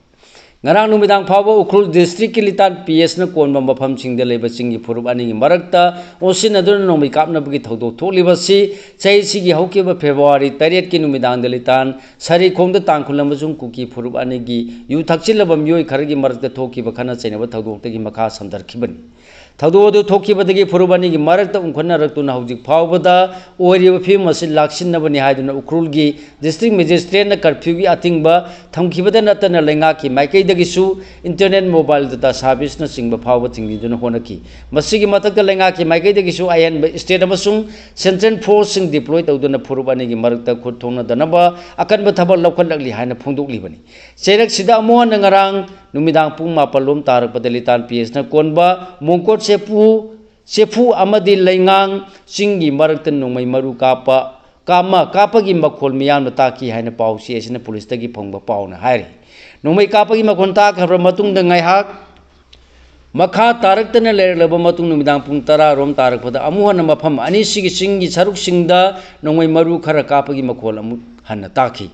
ꯉꯔꯥꯡ ꯅꯨꯃꯤꯗꯥꯡ ꯐꯥꯎꯕ ꯎꯈ꯭ꯔꯨꯜ districtꯀꯤ ꯂꯤꯇꯥꯟ P Sꯅ ꯀꯣꯟꯕ ꯃꯐꯝꯁꯤꯡꯗ ꯂꯩꯕ ꯆꯤꯡꯒꯤ ꯐꯨꯔꯨꯞ ꯑꯅꯤꯒꯤ ꯃꯔꯛꯇ ꯑꯣꯟꯁꯤꯟꯅꯗꯨꯅ ꯅꯣꯡꯃꯩ ꯀꯥꯞꯅꯕꯒꯤ ꯊꯧꯗꯣꯛ ꯊꯣꯛꯂꯤꯕ ꯑꯁꯤ ꯆꯍꯤꯁꯤꯒꯤ ꯍꯧꯈꯤꯕ February ꯇꯔꯦꯠꯀꯤ ꯅꯨꯃꯤꯗꯥꯡꯗ ꯂꯤꯇꯥꯟ ꯁꯔꯤꯈꯣꯡꯗ ꯇꯥꯡꯈꯨꯜ ꯑꯃꯁꯨꯡ ꯀꯨꯀꯤ ꯐꯨꯔꯨꯞ ꯑꯅꯤꯒꯤ ꯌꯨ ꯊꯛꯆꯤꯜꯂꯕ ꯃꯤꯑꯣꯏ ꯈꯔꯒꯤ ꯃꯔꯛꯇ ꯊꯣꯛꯈꯤꯕ ꯈꯠꯅ ꯆꯩꯅꯕ ꯊꯧꯗꯣꯛꯇꯒꯤ ꯃꯈꯥ ꯁꯝꯊꯔꯛꯈꯤꯕꯅꯤ꯫ ꯊꯧꯗꯣꯛ ꯑꯗꯨ ꯊꯣꯛꯈꯤꯕꯗꯒꯤ ꯐꯨꯔꯨꯞ ꯑꯅꯤꯒꯤ ꯃꯔꯛꯇ ꯎꯪꯈꯠꯅꯔꯛꯇꯨꯅ ꯍꯧꯖꯤꯛ ꯐꯥꯎꯕꯗ ꯑꯣꯏꯔꯤꯕ ꯐꯤꯕꯝ ꯑꯁꯤ ꯂꯥꯛꯁꯤꯟꯅꯕꯅꯤ ꯍꯥꯏꯗꯨꯅ ꯎꯈ꯭ꯔꯨꯜꯒꯤ district magistrate ꯅ curfew ꯒꯤ ꯑꯊꯤꯡꯕ ꯊꯝꯈꯤꯕꯗ ꯅꯠꯇꯅ ꯂꯩꯉꯥꯛꯀꯤ ꯃꯥꯏꯀꯩꯗꯒꯤꯁꯨ internet, mobile data service ꯅꯆꯤꯡꯕ ꯐꯥꯎꯕ ꯊꯤꯡꯖꯤꯟꯗꯨꯅ ꯍꯣꯠꯅꯈꯤ꯫ ꯃꯁꯤꯒꯤ ꯃꯊꯛꯇ ꯂꯩꯉꯥꯛꯀꯤ ꯃꯥꯏꯀꯩꯗꯒꯤꯁꯨ ꯑꯍꯦꯟꯕ state ꯑꯃꯁꯨꯡ central force ꯁꯤꯡ deploy ꯇꯧꯗꯨꯅ ꯐꯨꯔꯨꯞ ꯑꯅꯤꯒꯤ ꯃꯔꯛꯇ ꯈꯨꯠ ꯊꯣꯛꯅꯗꯅꯕ ꯑꯀꯟꯕ ꯊꯕꯛ ꯂꯧꯈꯠꯂꯛꯂꯤ ꯍꯥꯏꯅ ꯐꯣꯡꯗꯣꯛꯂꯤꯕꯅꯤ꯫ ꯆꯩꯔꯛꯁꯤꯗ ꯑꯃꯨꯛ ꯍꯟꯅ ꯉꯔꯥꯡ ꯅꯨꯃꯤꯗꯥꯡ ꯄꯨꯡ ꯃꯥꯄꯜ ꯂꯣꯝ ꯇꯥꯔꯛꯄꯗ ꯂꯤꯇꯥꯟ ꯄꯤ ꯑꯦꯁꯅ ꯀꯣꯟꯕ ꯃꯣꯡꯀꯣꯠ ꯆꯦꯐꯨ, ꯆꯦꯐꯨ ꯑꯃꯗꯤ ꯂꯩꯉꯥꯡ ꯆꯤꯡꯒꯤ ꯃꯔꯛꯇ ꯅꯣꯡꯃꯩ ꯃꯔꯨ ꯀꯥꯞꯄ, ꯀꯥꯞꯃ ꯀꯥꯞꯄꯒꯤ ꯃꯈꯣꯜ ꯃꯤꯌꯥꯝꯅ ꯇꯥꯈꯤ ꯍꯥꯏꯅ ꯄꯥꯎ ꯆꯦ ꯑꯁꯤꯅ ꯄꯨꯂꯤꯁꯇꯒꯤ ꯐꯪꯕ ꯄꯥꯎꯅ ꯍꯥꯏꯔꯤ꯫ ꯅꯣꯡꯃꯩ ꯀꯥꯞꯄꯒꯤ ꯃꯈꯣꯜ ꯇꯥꯈ꯭ꯔꯕ ꯃꯇꯨꯡꯗ ꯉꯥꯏꯍꯥꯛ ꯃꯈꯥ ꯇꯥꯔꯛꯇꯅ ꯂꯩꯔꯛꯂꯕ ꯃꯇꯨꯡ ꯅꯨꯃꯤꯗꯥꯡ ꯄꯨꯡ ꯇꯔꯥ ꯔꯣꯝ ꯇꯥꯔꯛꯄꯗ ꯑꯃꯨꯛ ꯍꯟꯅ ꯃꯐꯝ ꯑꯅꯤꯁꯤꯒꯤ ꯆꯤꯡꯒꯤ ꯁꯔꯨꯛꯁꯤꯡꯗ ꯅꯣꯡꯃꯩ ꯃꯔꯨ ꯈꯔ ꯀꯥꯞꯄꯒꯤ ꯃꯈꯣꯜ ꯑꯃꯨꯛ ꯍꯟꯅ ꯇꯥꯈꯤ꯫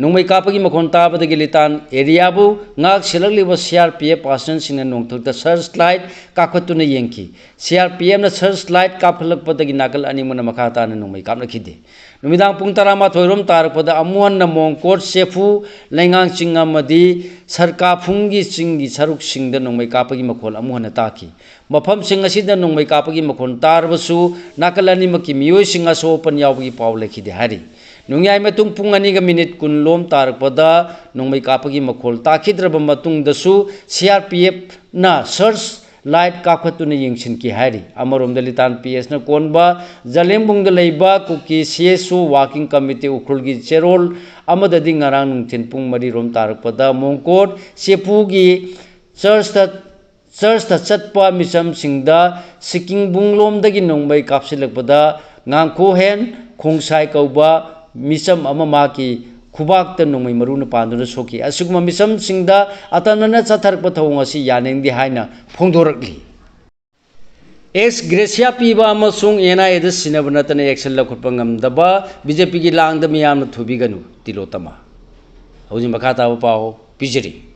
ꯅꯣꯡꯃꯩ ꯀꯥꯞꯄꯒꯤ ꯃꯈꯣꯜ ꯇꯥꯕꯗꯒꯤ ꯂꯤꯇꯥꯟ area ꯕꯨ ꯉꯥꯛ ꯁꯦꯜꯂꯛꯂꯤꯕ C R P F personnel ꯁꯤꯡꯅ ꯅꯣꯡꯊꯛꯇ search light ꯀꯥꯞꯈꯠꯇꯨꯅ ꯌꯦꯡꯈꯤ꯫ C R P F ꯅ search light ꯀꯥꯞꯈꯠꯂꯛꯄꯗꯒꯤ ꯅꯥꯀꯜ ꯑꯅꯤꯃꯛꯅ ꯃꯈꯥ ꯇꯥꯅ ꯅꯣꯡꯃꯩ ꯀꯥꯞꯅꯈꯤꯗꯦ꯫ ꯅꯨꯃꯤꯗꯥꯡ ꯄꯨꯡ ꯇꯔꯥꯃꯥꯊꯣꯏ ꯔꯣꯝ ꯇꯥꯔꯛꯄꯗ ꯑꯃꯨꯛ ꯍꯟꯅ ꯃꯣꯡꯀꯣꯠ, ꯆꯦꯐꯨ, ꯂꯩꯉꯥꯡ ꯆꯤꯡ ꯑꯃꯗꯤ ꯁꯔꯀꯥꯐꯨꯡꯒꯤ ꯆꯤꯡꯒꯤ ꯁꯔꯨꯛꯁꯤꯡꯗ ꯅꯣꯡꯃꯩ ꯀꯥꯞꯄꯒꯤ ꯃꯈꯣꯜ ꯑꯃꯨꯛ ꯍꯟꯅ ꯇꯥꯈꯤ꯫ ꯃꯐꯝꯁꯤꯡ ꯑꯁꯤꯗ ꯅꯣꯡꯃꯩ ꯀꯥꯞꯄꯒꯤ ꯃꯈꯣꯜ ꯇꯥꯔꯕꯁꯨ ꯅꯥꯀꯜ ꯑꯅꯤꯃꯛꯀꯤ ꯃꯤꯑꯣꯏꯁꯤꯡ ꯑꯁꯣꯛ ꯑꯄꯟ ꯌꯥꯎꯕꯒꯤ ꯄꯥꯎ ꯂꯩꯈꯤꯗꯦ ꯍꯥꯏꯔꯤ꯫ ꯅꯣꯡꯌꯥꯏ ꯃꯇꯨꯡ ꯄꯨꯡ ꯑꯅꯤꯒ minute ꯀꯨꯟ ꯂꯣꯝ ꯇꯥꯔꯛꯄꯗ ꯅꯣꯡꯃꯩ ꯀꯥꯞꯄꯒꯤ ꯃꯈꯣꯜ ꯇꯥꯈꯤꯗ꯭ꯔꯕ ꯃꯇꯨꯡꯗꯁꯨ C R P F ꯅ search light ꯀꯥꯞꯈꯠꯇꯨꯅ ꯌꯦꯡꯁꯤꯟꯈꯤ ꯍꯥꯏꯔꯤ꯫ ꯑꯃꯔꯣꯝꯗ ꯂꯤꯇꯥꯟ P S ꯅ ꯀꯣꯟꯕ ꯖꯂꯦꯝꯕꯨꯡꯗ ꯂꯩꯕ ꯀꯨꯀꯤ C S O working committee ꯎꯈ꯭ꯔꯨꯜꯒꯤ ꯆꯦꯔꯣꯜ ꯑꯃꯗꯗꯤ ꯉꯔꯥꯡ ꯅꯨꯡꯊꯤꯜ ꯄꯨꯡ ꯃꯔꯤ ꯔꯣꯝ ꯇꯥꯔꯛꯄꯗ ꯃꯣꯡꯀꯣꯠ ꯆꯦꯐꯨꯒꯤ church ꯇ, church ꯇ ꯆꯠꯄ ꯃꯤꯆꯝꯁꯤꯡꯗ ꯁꯤꯀꯤꯡꯕꯨꯡꯂꯣꯝꯗꯒꯤ ꯅꯣꯡꯃꯩ ꯀꯥꯞꯁꯤꯜꯂꯛꯄꯗ ꯉꯥꯡꯈꯣꯍꯦꯟ ꯈꯣꯡꯁꯥꯏ ꯀꯧꯕ ꯃꯤꯆꯝ ꯑꯃ ꯃꯍꯥꯛꯀꯤ ꯈꯨꯕꯥꯛꯇ ꯅꯣꯡꯃꯩ ꯃꯔꯨꯅ ꯄꯥꯟꯗꯨꯅ ꯁꯣꯛꯈꯤ꯫ ꯑꯁꯤꯒꯨꯝꯕ ꯃꯤꯆꯝꯁꯤꯡꯗ ꯑꯇꯝꯅꯅ ꯆꯠꯊꯔꯛꯄ ꯊꯧꯑꯣꯡ ꯑꯁꯤ ꯌꯥꯅꯤꯡꯗꯦ ꯍꯥꯏꯅ ꯐꯣꯡꯗꯣꯔꯛꯂꯤ꯫ Ex gratia ꯄꯤꯕ ꯑꯃꯁꯨꯡ N I A ꯗ ꯁꯤꯟꯅꯕ ꯅꯠꯇꯅ action ꯂꯧꯈꯠꯄ ꯉꯝꯗꯕ B J P ꯒꯤ ꯂꯥꯡꯗ ꯃꯤꯌꯥꯝꯅ ꯊꯨꯕꯤꯒꯅꯨ, ꯇꯤꯂꯣꯇꯃꯥ꯫ ꯍꯧꯖꯤꯛ ꯃꯈꯥ ꯇꯥꯕ ꯄꯥꯎ ꯄꯤꯖꯔꯤ꯫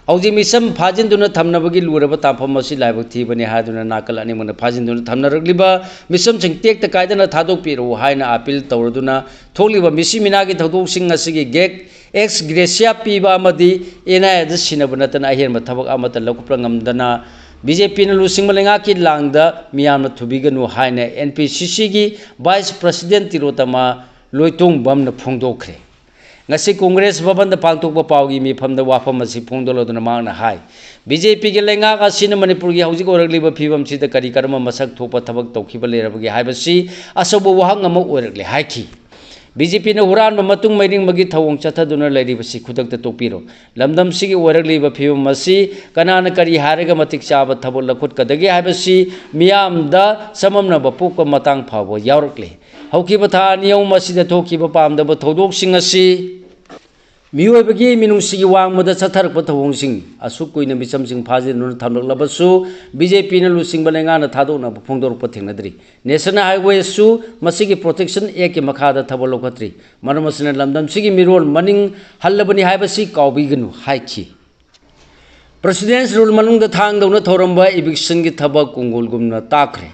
ꯍꯧꯖꯤꯛ ꯃꯤꯆꯝ ꯐꯥꯖꯤꯟꯗꯨꯅ ꯊꯝꯅꯕꯒꯤ ꯂꯨꯔꯕ ꯇꯥꯟꯐꯝ ꯑꯁꯤ ꯂꯥꯏꯕꯛ ꯊꯤꯕꯅꯤ ꯍꯥꯏꯗꯨꯅ ꯅꯥꯀꯜ ꯑꯅꯤꯃꯛꯅ ꯐꯥꯖꯤꯟꯗꯨꯅ ꯊꯝꯅꯔꯛꯂꯤꯕ ꯃꯤꯆꯝꯁꯤꯡ ꯇꯦꯛꯇ ꯀꯥꯏꯗꯅ ꯊꯥꯗꯣꯛꯄꯤꯔꯛꯎ ꯍꯥꯏꯅ appeal ꯇꯧꯔꯗꯨꯅ ꯊꯣꯛꯂꯤꯕ ꯃꯤꯁꯤ ꯃꯤꯅꯥꯒꯤ ꯊꯧꯗꯣꯛꯁꯤꯡ ꯑꯁꯤꯒꯤ ꯒꯦꯛ ex gratia ꯄꯤꯕ ꯑꯃꯗꯤ N I A ꯗ ꯁꯤꯟꯅꯕ ꯅꯠꯇꯅ ꯑꯍꯦꯟꯕ ꯊꯕꯛ ꯑꯃꯠꯇ ꯂꯧꯈꯠꯄ ꯉꯝꯗꯅ ꯕꯤ ꯖꯦ ꯄꯤꯅ ꯂꯨꯆꯤꯡꯕ ꯂꯩꯉꯥꯛꯀꯤ ꯂꯥꯡꯗ ꯃꯤꯌꯥꯝꯅ ꯊꯨꯕꯤꯒꯅꯨ ꯍꯥꯏꯅ ꯑꯦꯟ ꯄꯤ ꯁꯤ ꯁꯤꯒꯤ ꯚꯥꯏꯁ ꯄ꯭ꯔꯁꯤꯗꯦꯟ ꯇꯤꯂꯣꯇꯃꯥ ꯂꯣꯏꯇꯣꯡꯕꯝꯅ ꯐꯣꯡꯗꯣꯛꯈ꯭ꯔꯦ꯫ ꯉꯁꯤ ꯀꯣꯡꯒ꯭ꯔꯦꯁ ꯚꯕꯟꯗ ꯄꯥꯡꯊꯣꯛꯄ ꯄꯥꯎꯒꯤ ꯃꯤꯐꯝꯗ ꯋꯥꯐꯝ ꯑꯁꯤ ꯐꯣꯡꯗꯣꯛꯂꯗꯨꯅ ꯃꯍꯥꯛꯅ ꯍꯥꯏ, ꯕꯤ ꯖꯦ ꯄꯤꯒꯤ ꯂꯩꯉꯥꯛ ꯑꯁꯤꯅ ꯃꯅꯤꯄꯨꯔꯒꯤ ꯍꯧꯖꯤꯛ ꯑꯣꯏꯔꯛꯂꯤꯕ ꯐꯤꯕꯝꯁꯤꯗ ꯀꯔꯤ ꯀꯔꯝꯕ ꯃꯁꯛ ꯊꯣꯛꯄ ꯊꯕꯛ ꯇꯧꯈꯤꯕ ꯂꯩꯔꯕꯒꯦ ꯍꯥꯏꯕꯁꯤ ꯑꯆꯧꯕ ꯋꯥꯍꯪ ꯑꯃ ꯑꯣꯏꯔꯛꯂꯦ ꯍꯥꯏꯈꯤ꯫ ꯕꯤ ꯖꯦ ꯄꯤꯅ ꯍꯨꯔꯥꯟꯕ ꯃꯇꯨꯡ ꯃꯩꯔꯤꯡꯕꯒꯤ ꯊꯧꯑꯣꯡ ꯆꯠꯊꯗꯨꯅ ꯂꯩꯔꯤꯕꯁꯤ ꯈꯨꯗꯛꯇ ꯇꯣꯛꯄꯤꯔꯣ꯫ ꯂꯝꯗꯝꯁꯤꯒꯤ ꯑꯣꯏꯔꯛꯂꯤꯕ ꯐꯤꯕꯝ ꯑꯁꯤ ꯀꯅꯥꯅ ꯀꯔꯤ ꯍꯥꯏꯔꯒ ꯃꯇꯤꯛ ꯆꯥꯕ ꯊꯕꯛ ꯂꯧꯈꯠꯀꯗꯒꯦ ꯍꯥꯏꯕꯁꯤ ꯃꯤꯌꯥꯝꯗ ꯆꯃꯝꯅꯕ ꯄꯣꯛꯄ ꯃꯇꯥꯡ ꯐꯥꯎꯕ ꯌꯥꯎꯔꯛꯂꯦ꯫ ꯍꯧꯈꯤꯕ ꯊꯥ ꯑꯅꯤ ꯑꯍꯨꯝ ꯑꯁꯤꯗ ꯊꯣꯛꯈꯤꯕ ꯄꯥꯝꯗꯕ ꯊꯧꯗꯣꯛꯁꯤꯡ ꯑꯁꯤ ꯃꯤꯑꯣꯏꯕꯒꯤ ꯃꯤꯅꯨꯡꯁꯤꯒꯤ ꯋꯥꯡꯃꯗ ꯆꯠꯊꯔꯛꯄ ꯊꯧꯑꯣꯡꯁꯤꯡ ꯑꯁꯨꯛ ꯀꯨꯏꯅ ꯃꯤꯆꯝꯁꯤꯡ ꯐꯥꯖꯤꯟꯗꯨꯅ ꯊꯝꯂꯛꯂꯕꯁꯨ ꯕꯤ ꯖꯦ ꯄꯤꯅ ꯂꯨꯆꯤꯡꯕ ꯂꯩꯉꯥꯛꯅ ꯊꯥꯗꯣꯛꯅꯕ ꯐꯣꯡꯗꯣꯔꯛꯄ ꯊꯦꯡꯅꯗ꯭ꯔꯤ꯫ ꯅꯦꯁꯅꯦꯜ ꯍꯥꯏꯋꯦꯁꯨ ꯃꯁꯤꯒꯤ ꯄ꯭ꯔꯣꯇꯦꯛꯁꯟ ꯑꯦꯛꯀꯤ ꯃꯈꯥꯗ ꯊꯕꯛ ꯂꯧꯈꯠꯇ꯭ꯔꯤ꯫ ꯃꯔꯝ ꯑꯁꯤꯅ ꯂꯝꯗꯝꯁꯤꯒꯤ ꯃꯤꯔꯣꯜ ꯃꯅꯤꯡ ꯍꯜꯂꯕꯅꯤ ꯍꯥꯏꯕꯁꯤ ꯀꯥꯎꯕꯤꯒꯅꯨ ꯍꯥꯏꯈꯤ꯫ ꯄ꯭ꯔꯁꯤꯗꯦꯟꯁ ꯔꯨꯜ ꯃꯅꯨꯡꯗ ꯊꯥꯡꯗꯧꯅ ꯊꯧꯔꯝꯕ ꯏꯚꯤꯛꯁꯟꯒꯤ ꯊꯕꯛ ꯀꯣꯡꯒꯣꯜꯒꯨꯝꯅ ꯇꯥꯈ꯭ꯔꯦ꯫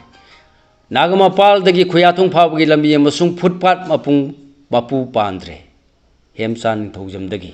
ꯅꯥꯒꯥꯃꯄꯥꯜꯗꯒꯤ ꯈꯨꯌꯥꯊꯣꯡ ꯐꯥꯎꯕꯒꯤ ꯂꯝꯕꯤ ꯑꯃꯁꯨꯡ ꯐꯨꯠꯄꯥꯠ ꯃꯄꯨꯡ ꯃꯄꯨ ꯄꯥꯟꯗ꯭ꯔꯦ꯫ ꯍꯦꯝꯆꯥꯟ ꯅꯤꯡꯊꯧꯖꯝꯗꯒꯤ꯫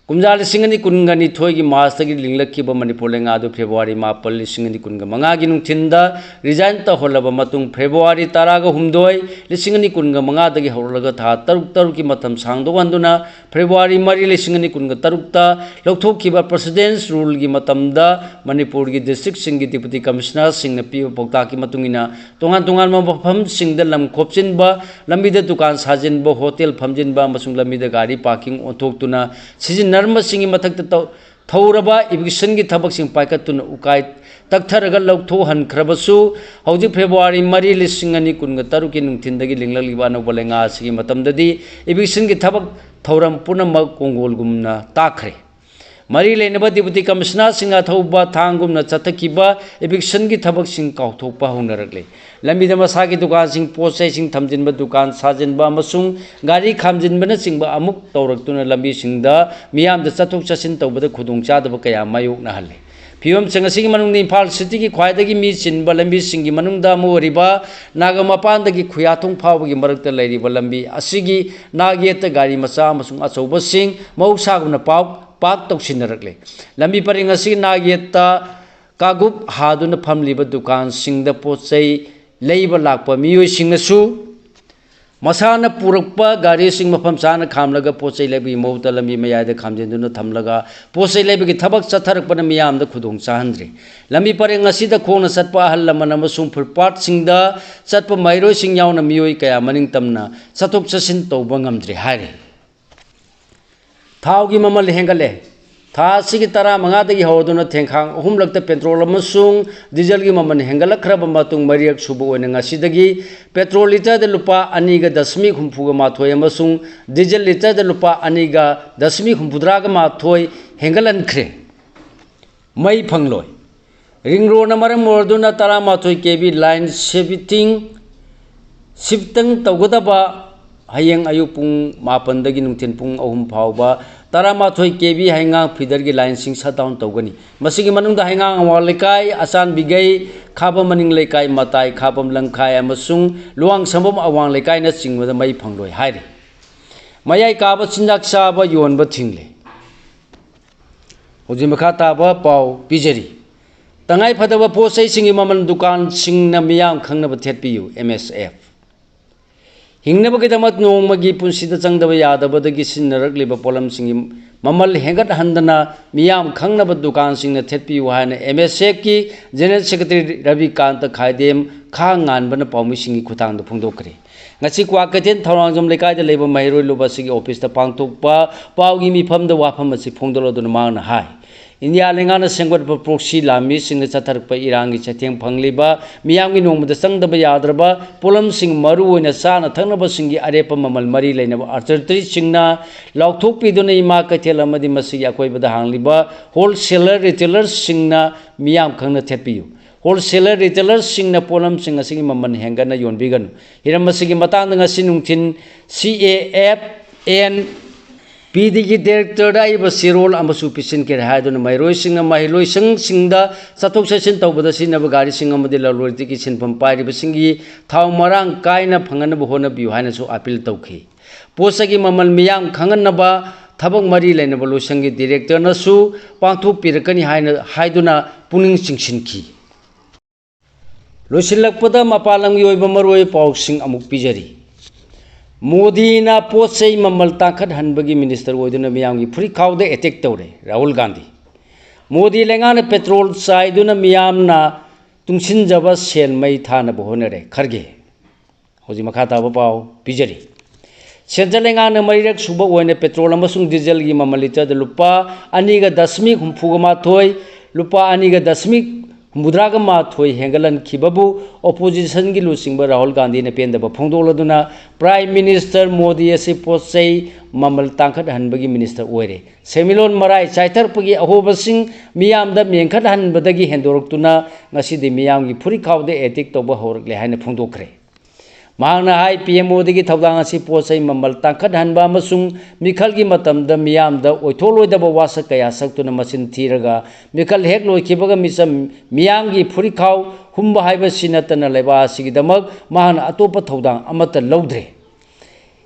ꯀꯨꯝꯖꯥ ꯂꯤꯁꯤꯡ ꯑꯅꯤ ꯀꯨꯟꯒ ꯅꯤꯊꯣꯏꯒꯤ ꯃꯥꯔꯆꯇꯒꯤ ꯂꯤꯡꯂꯛꯈꯤꯕ ꯃꯅꯤꯄꯨꯔ ꯂꯩꯉꯥꯛ ꯑꯗꯨ ꯐꯦꯕ꯭ꯔꯨꯋꯥꯔꯤ ꯃꯥꯄꯜ, ꯂꯤꯁꯤꯡ ꯑꯅꯤ ꯀꯨꯟꯒ ꯃꯉꯥꯒꯤ ꯅꯨꯡꯊꯤꯟꯗ ꯔꯤꯖꯥꯏꯟ ꯇꯧꯍꯜꯂꯕ ꯃꯇꯨꯡ, ꯐꯦꯕ꯭ꯔꯨꯋꯥꯔꯤ ꯇꯔꯥꯒ ꯍꯨꯝꯗꯣꯏ, ꯂꯤꯁꯤꯡ ꯑꯅꯤ ꯀꯨꯟꯒ ꯃꯉꯥꯗꯒꯤ ꯍꯧꯔꯛꯂꯒ ꯊꯥ ꯇꯔꯨꯛ ꯇꯔꯨꯛꯀꯤ ꯃꯇꯝ ꯁꯥꯡꯗꯣꯛꯍꯟꯗꯨꯅ ꯐꯦꯕ꯭ꯔꯨꯋꯥꯔꯤ ꯃꯔꯤ, ꯂꯤꯁꯤꯡ ꯑꯅꯤ ꯀꯨꯟꯒ ꯇꯔꯨꯛꯇ ꯂꯧꯊꯣꯛꯈꯤꯕ ꯄ꯭ꯔꯁꯤꯗꯦꯟꯁ ꯔꯨꯜꯒꯤ ꯃꯇꯝꯗ ꯃꯅꯤꯄꯨꯔꯒꯤ ꯗꯤꯁꯇ꯭ꯔꯤꯛꯁꯤꯡꯒꯤ ꯗꯤꯄꯨꯇꯤ ꯀꯃꯤꯁꯅꯔꯁꯤꯡꯅ ꯄꯤꯕ ꯄꯥꯎꯇꯥꯛꯀꯤ ꯃꯇꯨꯡ ꯏꯟꯅ ꯇꯣꯉꯥꯟ ꯇꯣꯉꯥꯟꯕ ꯃꯐꯝꯁꯤꯡꯗ ꯂꯝ ꯈꯣꯞꯆꯤꯟꯕ, ꯂꯝꯕꯤꯗ ꯗꯨꯀꯥꯟ ꯁꯥꯖꯤꯟꯕ, ꯍꯣꯇꯦꯜ ꯐꯝꯖꯤꯟꯕ ꯑꯃꯁꯨꯡ ꯂꯝꯕꯤꯗ ꯒꯥꯔꯤ ꯄꯥꯔꯀꯤꯡ ꯑꯣꯟꯊꯣꯛꯇꯨꯅ ꯁꯤꯖꯤꯟꯅꯔꯝꯕꯁꯤꯡꯒꯤ ꯃꯊꯛꯇ ꯇꯧ-, ꯊꯧꯔꯕ ꯏꯚꯤꯛꯁꯟꯒꯤ ꯊꯕꯛꯁꯤꯡ ꯄꯥꯏꯈꯠꯇꯨꯅ ꯎꯀꯥꯏ ꯇꯛꯊꯔꯒ ꯂꯧꯊꯣꯛꯍꯟꯈ꯭ꯔꯕꯁꯨ, ꯍꯧꯖꯤꯛ ꯐꯦꯕ꯭ꯔꯨꯋꯥꯔꯤ ꯃꯔꯤ, ꯂꯤꯁꯤꯡ ꯑꯅꯤ ꯀꯨꯟꯒ ꯇꯔꯨꯛꯀꯤ ꯅꯨꯡꯊꯤꯟꯗꯒꯤ ꯂꯤꯡꯂꯛꯂꯤꯕ ꯑꯅꯧꯕ ꯂꯩꯉꯥꯛ ꯑꯁꯤꯒꯤ ꯃꯇꯝꯗꯗꯤ ꯏꯚꯤꯛꯁꯟꯒꯤ ꯊꯕꯛ ꯊꯧꯔꯝ ꯄꯨꯝꯅꯃꯛ ꯀꯣꯡꯒꯣꯜꯒꯨꯝꯅ ꯇꯥꯈ꯭ꯔꯦ꯫ ꯃꯔꯤ ꯂꯩꯅꯕ ꯗꯤꯄꯨꯇꯤ ꯀꯃꯤꯁꯅꯔꯁꯤꯡꯅ ꯑꯊꯧꯕ ꯊꯥꯡꯒꯨꯝꯅ ꯆꯠꯊꯈꯤꯕ ꯏꯚꯤꯛꯁꯟꯒꯤ ꯊꯕꯛꯁꯤꯡ ꯀꯥꯎꯊꯣꯛꯄ ꯍꯧꯅꯔꯛꯂꯦ꯫ ꯂꯝꯕꯤꯗ ꯃꯁꯥꯒꯤ ꯗꯨꯀꯥꯟꯁꯤꯡ, ꯄꯣꯠ ꯆꯩꯁꯤꯡ ꯊꯝꯖꯤꯟꯕ, ꯗꯨꯀꯥꯟ ꯁꯥꯖꯤꯟꯕ ꯑꯃꯁꯨꯡ ꯒꯥꯔꯤ ꯈꯥꯝꯖꯤꯟꯕꯅꯆꯤꯡꯕ ꯑꯃꯨꯛ ꯇꯧꯔꯛꯇꯨꯅ ꯂꯝꯕꯤꯁꯤꯡꯗ ꯃꯤꯌꯥꯝꯗ ꯆꯠꯊꯣꯛ ꯆꯠꯁꯤꯟ ꯇꯧꯕꯗ ꯈꯨꯗꯣꯡꯆꯥꯗꯕ ꯀꯌꯥ ꯃꯥꯌꯣꯛꯅꯍꯜꯂꯦ꯫ ꯐꯤꯕꯝꯁꯤꯡ ꯑꯁꯤꯒꯤ ꯃꯅꯨꯡꯗ ꯏꯝꯐꯥꯜ ꯁꯤꯇꯤꯒꯤ ꯈ꯭ꯋꯥꯏꯗꯒꯤ ꯃꯤ ꯆꯤꯟꯕ ꯂꯝꯕꯤꯁꯤꯡꯒꯤ ꯃꯅꯨꯡꯗ ꯑꯃ ꯑꯣꯏꯔꯤꯕ ꯅꯥꯒꯥ ꯃꯄꯥꯟꯗꯒꯤ ꯈꯨꯌꯥꯊꯣꯡ ꯐꯥꯎꯕꯒꯤ ꯃꯔꯛꯇ ꯂꯩꯔꯤꯕ ꯂꯝꯕꯤ ꯑꯁꯤꯒꯤ ꯅꯥꯛꯌꯦꯠꯇ ꯒꯥꯔꯤ ꯃꯆꯥ ꯑꯃꯁꯨꯡ ꯑꯆꯧꯕꯁꯤꯡ ꯃꯍꯧꯁꯥꯒꯨꯝꯅ ꯄꯥꯛ, ꯄꯥꯛ ꯇꯧꯁꯤꯟꯅꯔꯛꯂꯦ꯫ ꯂꯝꯕꯤ ꯄꯔꯦꯡ ꯑꯁꯤꯒꯤ ꯅꯥꯛꯌꯦꯠꯇ ꯀꯥꯒꯨꯞ ꯍꯥꯗꯨꯅ ꯐꯝꯂꯤꯕ ꯗꯨꯀꯥꯟꯁꯤꯡꯗ ꯄꯣꯠ ꯆꯩ ꯂꯩꯕ ꯂꯥꯛꯄ ꯃꯤꯑꯣꯏꯁꯤꯡꯅꯁꯨ ꯃꯁꯥꯅ ꯄꯨꯔꯛꯄ ꯒꯥꯔꯤꯁꯤꯡ ꯃꯐꯝ ꯆꯥꯅ ꯈꯥꯝꯂꯒ ꯄꯣꯠ ꯆꯩ ꯂꯩꯕꯒꯤ ꯃꯍꯨꯠꯇ ꯂꯝꯕꯤ ꯃꯌꯥꯏꯗ ꯈꯥꯝꯖꯤꯟꯗꯨꯅ ꯊꯝꯂꯒ ꯄꯣꯠ ꯆꯩ ꯂꯩꯕꯒꯤ ꯊꯕꯛ ꯆꯠꯊꯔꯛꯄꯅ ꯃꯤꯌꯥꯝꯗ ꯈꯨꯗꯣꯡ ꯆꯥꯍꯟꯗ꯭ꯔꯤ꯫ ꯂꯝꯕꯤ ꯄꯔꯦꯡ ꯑꯁꯤꯗ ꯈꯣꯡꯅ ꯆꯠꯄ ꯑꯍꯜ ꯂꯃꯟ ꯑꯃꯁꯨꯡ ꯐꯨꯠꯄꯥꯠꯁꯤꯡꯗ ꯆꯠꯄ ꯃꯍꯩꯔꯣꯏꯁꯤꯡ ꯌꯥꯎꯅ ꯃꯤꯑꯣꯏ ꯀꯌꯥ ꯃꯅꯤꯡ ꯇꯝꯅ ꯆꯠꯊꯣꯛ ꯆꯠꯁꯤꯟ ꯇꯧꯕ ꯉꯝꯗ꯭ꯔꯦ ꯍꯥꯏꯔꯤ꯫ ꯊꯥꯎꯒꯤ ꯃꯃꯜ ꯍꯦꯟꯒꯠꯂꯦ꯫ ꯊꯥ ꯑꯁꯤꯒꯤ ꯇꯔꯥꯃꯉꯥꯗꯒꯤ ꯍꯧꯗꯨꯅ ꯊꯦꯡꯈꯥꯡ ꯑꯍꯨꯝꯂꯛꯇ ꯄꯦꯇ꯭ꯔꯣꯜ ꯑꯃꯁꯨꯡ ꯗꯤꯖꯜꯒꯤ ꯃꯃꯜ ꯍꯦꯟꯒꯠꯂꯛꯈ꯭ꯔꯕ ꯃꯇꯨꯡ, ꯃꯔꯤꯔꯛ ꯁꯨꯕ ꯑꯣꯏꯅ ꯉꯁꯤꯗꯒꯤ ꯄꯦꯇ꯭ꯔꯣꯜ ꯂꯤꯇꯔꯗ ꯂꯨꯄꯥ ꯑꯅꯤꯒ ꯗꯁꯃꯤꯛ ꯍꯨꯝꯐꯨꯒ ꯃꯥꯊꯣꯏ ꯑꯃꯁꯨꯡ ꯗꯤꯖꯜ ꯂꯤꯇꯔꯗ ꯂꯨꯄꯥ ꯑꯅꯤꯒ ꯗꯁꯃꯤꯛ ꯍꯨꯝꯐꯨꯇꯔꯥꯒ ꯃꯥꯊꯣꯏ ꯍꯦꯟꯒꯠꯍꯟꯈ꯭ꯔꯦ꯫ ꯃꯩ ꯐꯪꯂꯣꯏ꯫ ꯔꯤꯡ ꯔꯣꯗꯅ ꯃꯔꯝ ꯑꯣꯏꯔꯗꯨꯅ ꯇꯔꯥꯃꯥꯊꯣꯏ ꯀꯦ ꯚꯤ ꯂꯥꯏꯟ ꯁꯦꯕꯤꯇꯤꯡ, ꯁꯤꯞꯇꯤꯡ ꯇꯧꯒꯗꯕ ꯍꯌꯦꯡ ꯑꯌꯨꯛ ꯄꯨꯡ ꯃꯥꯄꯟꯗꯒꯤ ꯅꯨꯡꯊꯤꯜ ꯄꯨꯡ ꯑꯍꯨꯝ ꯐꯥꯎꯕ ꯇꯔꯥꯃꯥꯊꯣꯏ ꯀꯦ ꯚꯤ ꯍꯩꯉꯥꯡ ꯐꯤꯗꯔꯒꯤ ꯂꯥꯏꯟꯁꯤꯡ ꯁꯠ ꯗꯥꯎꯟ ꯇꯧꯒꯅꯤ꯫ ꯃꯁꯤꯒꯤ ꯃꯅꯨꯡꯗ ꯍꯩꯉꯥꯡ ꯑꯋꯥꯡ ꯂꯩꯀꯥꯏ, ꯑꯆꯥꯟꯕꯤꯒꯩ, ꯈꯥꯕꯝ ꯃꯅꯤꯡ ꯂꯩꯀꯥꯏ, ꯃꯇꯥꯏ ꯈꯥꯕꯝ ꯂꯝꯈꯥꯏ ꯑꯃꯁꯨꯡ ꯂꯨꯋꯥꯡꯁꯪꯕꯝ ꯑꯋꯥꯡ ꯂꯩꯀꯥꯏꯅꯆꯤꯡꯕꯗ ꯃꯩ ꯐꯪꯂꯣꯏ ꯍꯥꯏꯔꯤ꯫ ꯃꯌꯥꯏ ꯀꯥꯕ ꯆꯤꯟꯖꯥꯛ ꯆꯥꯕ ꯌꯣꯟꯕ ꯊꯤꯡꯂꯦ꯫ ꯍꯧꯖꯤꯛ ꯃꯈꯥ ꯇꯥꯕ ꯄꯥꯎ ꯄꯤꯖꯔꯤ꯫ ꯇꯉꯥꯏ ꯐꯗꯕ ꯄꯣꯠ ꯆꯩꯁꯤꯡꯒꯤ ꯃꯃꯜ ꯗꯨꯀꯥꯟꯁꯤꯡꯅ ꯃꯤꯌꯥꯝ ꯈꯪꯅꯕ ꯊꯦꯠꯄꯤꯌꯨ, ꯑꯦꯝ ꯑꯦꯁ ꯑꯦꯐ꯫ ꯍꯤꯡꯅꯕꯒꯤꯗꯃꯛ ꯅꯣꯡꯃꯒꯤ ꯄꯨꯟꯁꯤꯗ ꯆꯪꯗꯕ ꯌꯥꯗꯕꯗꯒꯤ ꯁꯤꯖꯤꯟꯅꯔꯛꯂꯤꯕ ꯄꯣꯠꯂꯝꯁꯤꯡꯒꯤ ꯃꯃꯜ ꯍꯦꯟꯒꯠꯍꯟꯗꯅ ꯃꯤꯌꯥꯝ ꯈꯪꯅꯕ ꯗꯨꯀꯥꯟꯁꯤꯡꯅ ꯊꯦꯠꯄꯤꯌꯨ ꯍꯥꯏꯅ ꯑꯦꯝ ꯑꯦꯁ ꯑꯦꯐꯀꯤ ꯖꯦꯅꯔꯦꯜ ꯁꯦꯀ꯭ꯔꯦꯇꯔꯤ ꯔꯕꯤꯀꯥꯟꯇ ꯈꯥꯏꯗꯦꯝ ꯈꯥ ꯉꯥꯟꯕꯅ ꯄꯥꯎꯃꯤꯁꯤꯡꯒꯤ ꯈꯨꯠꯊꯥꯡꯗ ꯐꯣꯡꯗꯣꯛꯈ꯭ꯔꯦ꯫ ꯉꯁꯤ ꯀ꯭ꯋꯥꯀꯩꯊꯦꯜ ꯊꯧꯔꯥꯡꯖꯝ ꯂꯩꯀꯥꯏꯗ ꯂꯩꯕ ꯃꯍꯩꯔꯣꯏ ꯂꯨꯞ ꯑꯁꯤꯒꯤ ꯑꯣꯐꯤꯁꯇ ꯄꯥꯡꯊꯣꯛꯄ ꯄꯥꯎꯒꯤ ꯃꯤꯐꯝꯗ ꯋꯥꯐꯝ ꯑꯁꯤ ꯐꯣꯡꯗꯣꯛꯂꯗꯨꯅ ꯃꯍꯥꯛꯅ ꯍꯥꯏ, ꯏꯟꯗꯤꯌꯥ ꯂꯩꯉꯥꯛꯅ ꯁꯦꯝꯒꯠꯄ ꯄ꯭ꯔꯣꯛꯁꯤ ꯂꯥꯟꯃꯤꯁꯤꯡꯅ ꯆꯠꯊꯔꯛꯄ ꯏꯔꯥꯡꯒꯤ ꯆꯩꯊꯦꯡ ꯐꯪꯂꯤꯕ ꯃꯤꯌꯥꯝꯒꯤ ꯅꯣꯡꯃꯗ ꯆꯪꯗꯕ ꯌꯥꯗ꯭ꯔꯕ ꯄꯣꯠꯂꯝꯁꯤꯡ, ꯃꯔꯨꯑꯣꯏꯅ ꯆꯥꯅ ꯊꯛꯅꯕꯁꯤꯡꯒꯤ ꯑꯔꯦꯞꯄ ꯃꯃꯜ ꯃꯔꯤ ꯂꯩꯅꯕ ꯑꯊꯣꯔꯤꯇꯤꯁꯤꯡꯅ ꯂꯥꯎꯊꯣꯛꯄꯤꯗꯨꯅ ꯏꯃꯥ ꯀꯩꯊꯦꯜ ꯑꯃꯗꯤ ꯃꯁꯤꯒꯤ ꯑꯀꯣꯏꯕꯗ ꯍꯥꯡꯂꯤꯕ ꯍꯣꯜꯁꯦꯂꯔ ꯔꯤꯇꯦꯂꯔꯁꯤꯡꯅ ꯃꯤꯌꯥꯝ ꯈꯪꯅ ꯊꯦꯠꯄꯤꯌꯨ꯫ ꯍꯣꯜꯁꯦꯂꯔ ꯔꯤꯇꯦꯂꯔꯁꯤꯡꯅ ꯄꯣꯠꯂꯝꯁꯤꯡ ꯑꯁꯤꯒꯤ ꯃꯃꯜ ꯍꯦꯟꯒꯠꯅ ꯌꯣꯟꯕꯤꯒꯅꯨ꯫ ꯍꯤꯔꯝ ꯑꯁꯤꯒꯤ ꯃꯇꯥꯡꯗ ꯉꯁꯤ ꯅꯨꯡꯊꯤꯜ ꯁꯤ ꯑꯦ ꯑꯦꯐ ꯑꯦꯟ ꯄꯤ ꯗꯤꯒꯤ ꯗꯥꯏꯔꯦꯛꯇꯔꯗ ꯑꯏꯕ ꯆꯦꯔꯣꯜ ꯑꯃꯁꯨ ꯄꯤꯁꯤꯟꯈ꯭ꯔꯦ ꯍꯥꯏꯗꯨꯅ ꯃꯍꯩꯔꯣꯏꯁꯤꯡꯅ ꯃꯍꯩꯂꯣꯏꯁꯪꯁꯤꯡꯗ ꯆꯠꯊꯣꯛ ꯆꯠꯁꯤꯟ ꯇꯧꯕꯗ ꯁꯤꯖꯤꯟꯅꯕ ꯒꯥꯔꯤꯁꯤꯡ ꯑꯃꯗꯤ ꯂꯂꯣꯟ ꯏꯇꯤꯛꯀꯤ ꯁꯤꯟꯐꯝ ꯄꯥꯏꯔꯤꯕꯁꯤꯡꯒꯤ ꯊꯥꯎ ꯃꯔꯥꯡ ꯀꯥꯏꯅ ꯐꯪꯍꯟꯅꯕ ꯍꯣꯠꯅꯕꯤꯌꯨ ꯍꯥꯏꯅꯁꯨ ꯑꯥꯄꯤꯜ ꯇꯧꯈꯤ꯫ ꯄꯣꯠ ꯆꯩꯒꯤ ꯃꯃꯜ ꯃꯤꯌꯥꯝ ꯈꯪꯍꯟꯅꯕ ꯊꯕꯛ ꯃꯔꯤ ꯂꯩꯅꯕ ꯂꯣꯏꯁꯪꯒꯤ ꯗꯤꯔꯦꯛꯇꯔꯅꯁꯨ ꯄꯥꯡꯊꯣꯛꯄꯤꯔꯛꯀꯅꯤ ꯍꯥꯏꯅ ꯍꯥꯏꯗꯨꯅ ꯄꯨꯛꯅꯤꯡ ꯆꯤꯡꯁꯤꯟꯈꯤ꯫ ꯂꯣꯏꯁꯤꯜꯂꯛꯄꯗ ꯃꯄꯥꯟ ꯂꯝꯒꯤ ꯑꯣꯏꯕ ꯃꯔꯨꯑꯣꯏꯕ ꯄꯥꯎꯁꯤꯡ ꯑꯃꯨꯛ ꯄꯤꯖꯔꯤ꯫ ꯃꯣꯗꯤꯅ ꯄꯣꯠ ꯆꯩ ꯃꯃꯜ ꯇꯥꯡꯈꯠꯍꯟꯕꯒꯤ ꯃꯤꯅꯤꯁꯇꯔ ꯑꯣꯏꯗꯨꯅ ꯃꯤꯌꯥꯝꯒꯤ ꯐꯨꯔꯤꯠꯈꯥꯎꯗ ꯑꯦꯇꯦꯛ ꯇꯧꯔꯦ ꯔꯥꯍꯨꯜ ꯒꯥꯟꯙꯤ꯫ ꯃꯣꯗꯤ ꯂꯩꯉꯥꯛꯅ ꯄꯦꯇ꯭ꯔꯣꯜ ꯆꯥꯏꯗꯨꯅ ꯃꯤꯌꯥꯝꯅ ꯇꯨꯡꯁꯤꯟꯖꯕ ꯁꯦꯜ ꯃꯩ ꯊꯥꯅꯕ ꯍꯣꯠꯅꯔꯦ, ꯈꯔꯒꯦ꯫ ꯍꯧꯖꯤꯛ ꯃꯈꯥ ꯇꯥꯕ ꯄꯥꯎ ꯄꯤꯖꯔꯤ꯫ ꯁꯦꯟꯇ꯭ꯔꯦꯜ ꯂꯩꯉꯥꯛꯅ ꯃꯔꯤꯔꯛ ꯁꯨꯕ ꯑꯣꯏꯅ ꯄꯦꯇ꯭ꯔꯣꯜ ꯑꯃꯁꯨꯡ ꯗꯤꯖꯜꯒꯤ ꯃꯃꯜ ꯂꯤꯇꯔꯗ ꯂꯨꯄꯥ ꯑꯅꯤꯒ ꯗꯁꯃꯤꯛ ꯍꯨꯝꯐꯨꯒ ꯃꯥꯊꯣꯏ, ꯂꯨꯄꯥ ꯑꯅꯤꯒ ꯗꯁꯃꯤꯛ ꯍꯨꯝꯐꯨꯇꯔꯥꯒ ꯃꯥꯊꯣꯏ ꯍꯦꯟꯒꯠꯍꯟꯈꯤꯕꯕꯨ ꯑꯣꯄꯣꯖꯤꯁꯟꯒꯤ ꯂꯨꯆꯤꯡꯕ ꯔꯥꯍꯨꯜ ꯒꯥꯟꯙꯤꯅ ꯄꯦꯟꯗꯕ ꯐꯣꯡꯗꯣꯛꯂꯗꯨꯅ ꯄ꯭ꯔꯥꯏꯝ ꯃꯤꯅꯤꯁꯇꯔ ꯃꯣꯗꯤ ꯑꯁꯤ ꯄꯣꯠ ꯆꯩ ꯃꯃꯜ ꯇꯥꯡꯈꯠꯍꯟꯕꯒꯤ ꯃꯤꯅꯤꯁꯇꯔ ꯑꯣꯏꯔꯦ꯫ ꯁꯦꯟꯃꯤꯠꯂꯣꯟ ꯃꯔꯥꯏ ꯆꯥꯏꯊꯔꯛꯄꯒꯤ ꯑꯍꯣꯕꯁꯤꯡ ꯃꯤꯌꯥꯝꯗ ꯃꯦꯟꯈꯠꯍꯟꯕꯗꯒꯤ ꯍꯦꯟꯗꯣꯔꯛꯇꯨꯅ ꯉꯁꯤꯗꯤ ꯃꯤꯌꯥꯝꯒꯤ ꯐꯨꯔꯤꯠꯈꯥꯎꯗ ꯑꯦꯇꯦꯛ ꯇꯧꯕ ꯍꯧꯔꯛꯂꯦ ꯍꯥꯏꯅ ꯐꯣꯡꯗꯣꯛꯈ꯭ꯔꯦ꯫ ꯃꯍꯥꯛꯅ ꯍꯥꯏ, ꯄꯤ ꯑꯦꯝ ꯃꯣꯗꯤꯒꯤ ꯊꯧꯗꯥꯡ ꯑꯁꯤ ꯄꯣꯠ ꯆꯩ ꯃꯃꯜ ꯇꯥꯡꯈꯠꯍꯟꯕ ꯑꯃꯁꯨꯡ ꯃꯤꯈꯜꯒꯤ ꯃꯇꯝꯗ ꯃꯤꯌꯥꯝꯗ ꯑꯣꯏꯊꯣꯛꯂꯣꯏꯗꯕ ꯋꯥꯁꯛ ꯀꯌꯥ ꯁꯛꯇꯨꯅ ꯃꯆꯤꯟ ꯊꯤꯔꯒ ꯃꯤꯈꯜ ꯍꯦꯛ ꯂꯣꯏꯈꯤꯕꯒ ꯃꯤꯆꯝ ꯃꯤꯌꯥꯝꯒꯤ ꯐꯨꯔꯤꯠꯈꯥꯎ ꯍꯨꯝꯕ ꯍꯥꯏꯕꯁꯤ ꯅꯠꯇꯅ ꯂꯩꯕꯥꯛ ꯑꯁꯤꯒꯤꯗꯃꯛ ꯃꯍꯥꯛꯅ ꯑꯇꯣꯞꯄ ꯊꯧꯗꯥꯡ ꯑꯃꯠꯇ ꯂꯧꯗ꯭ꯔꯦ꯫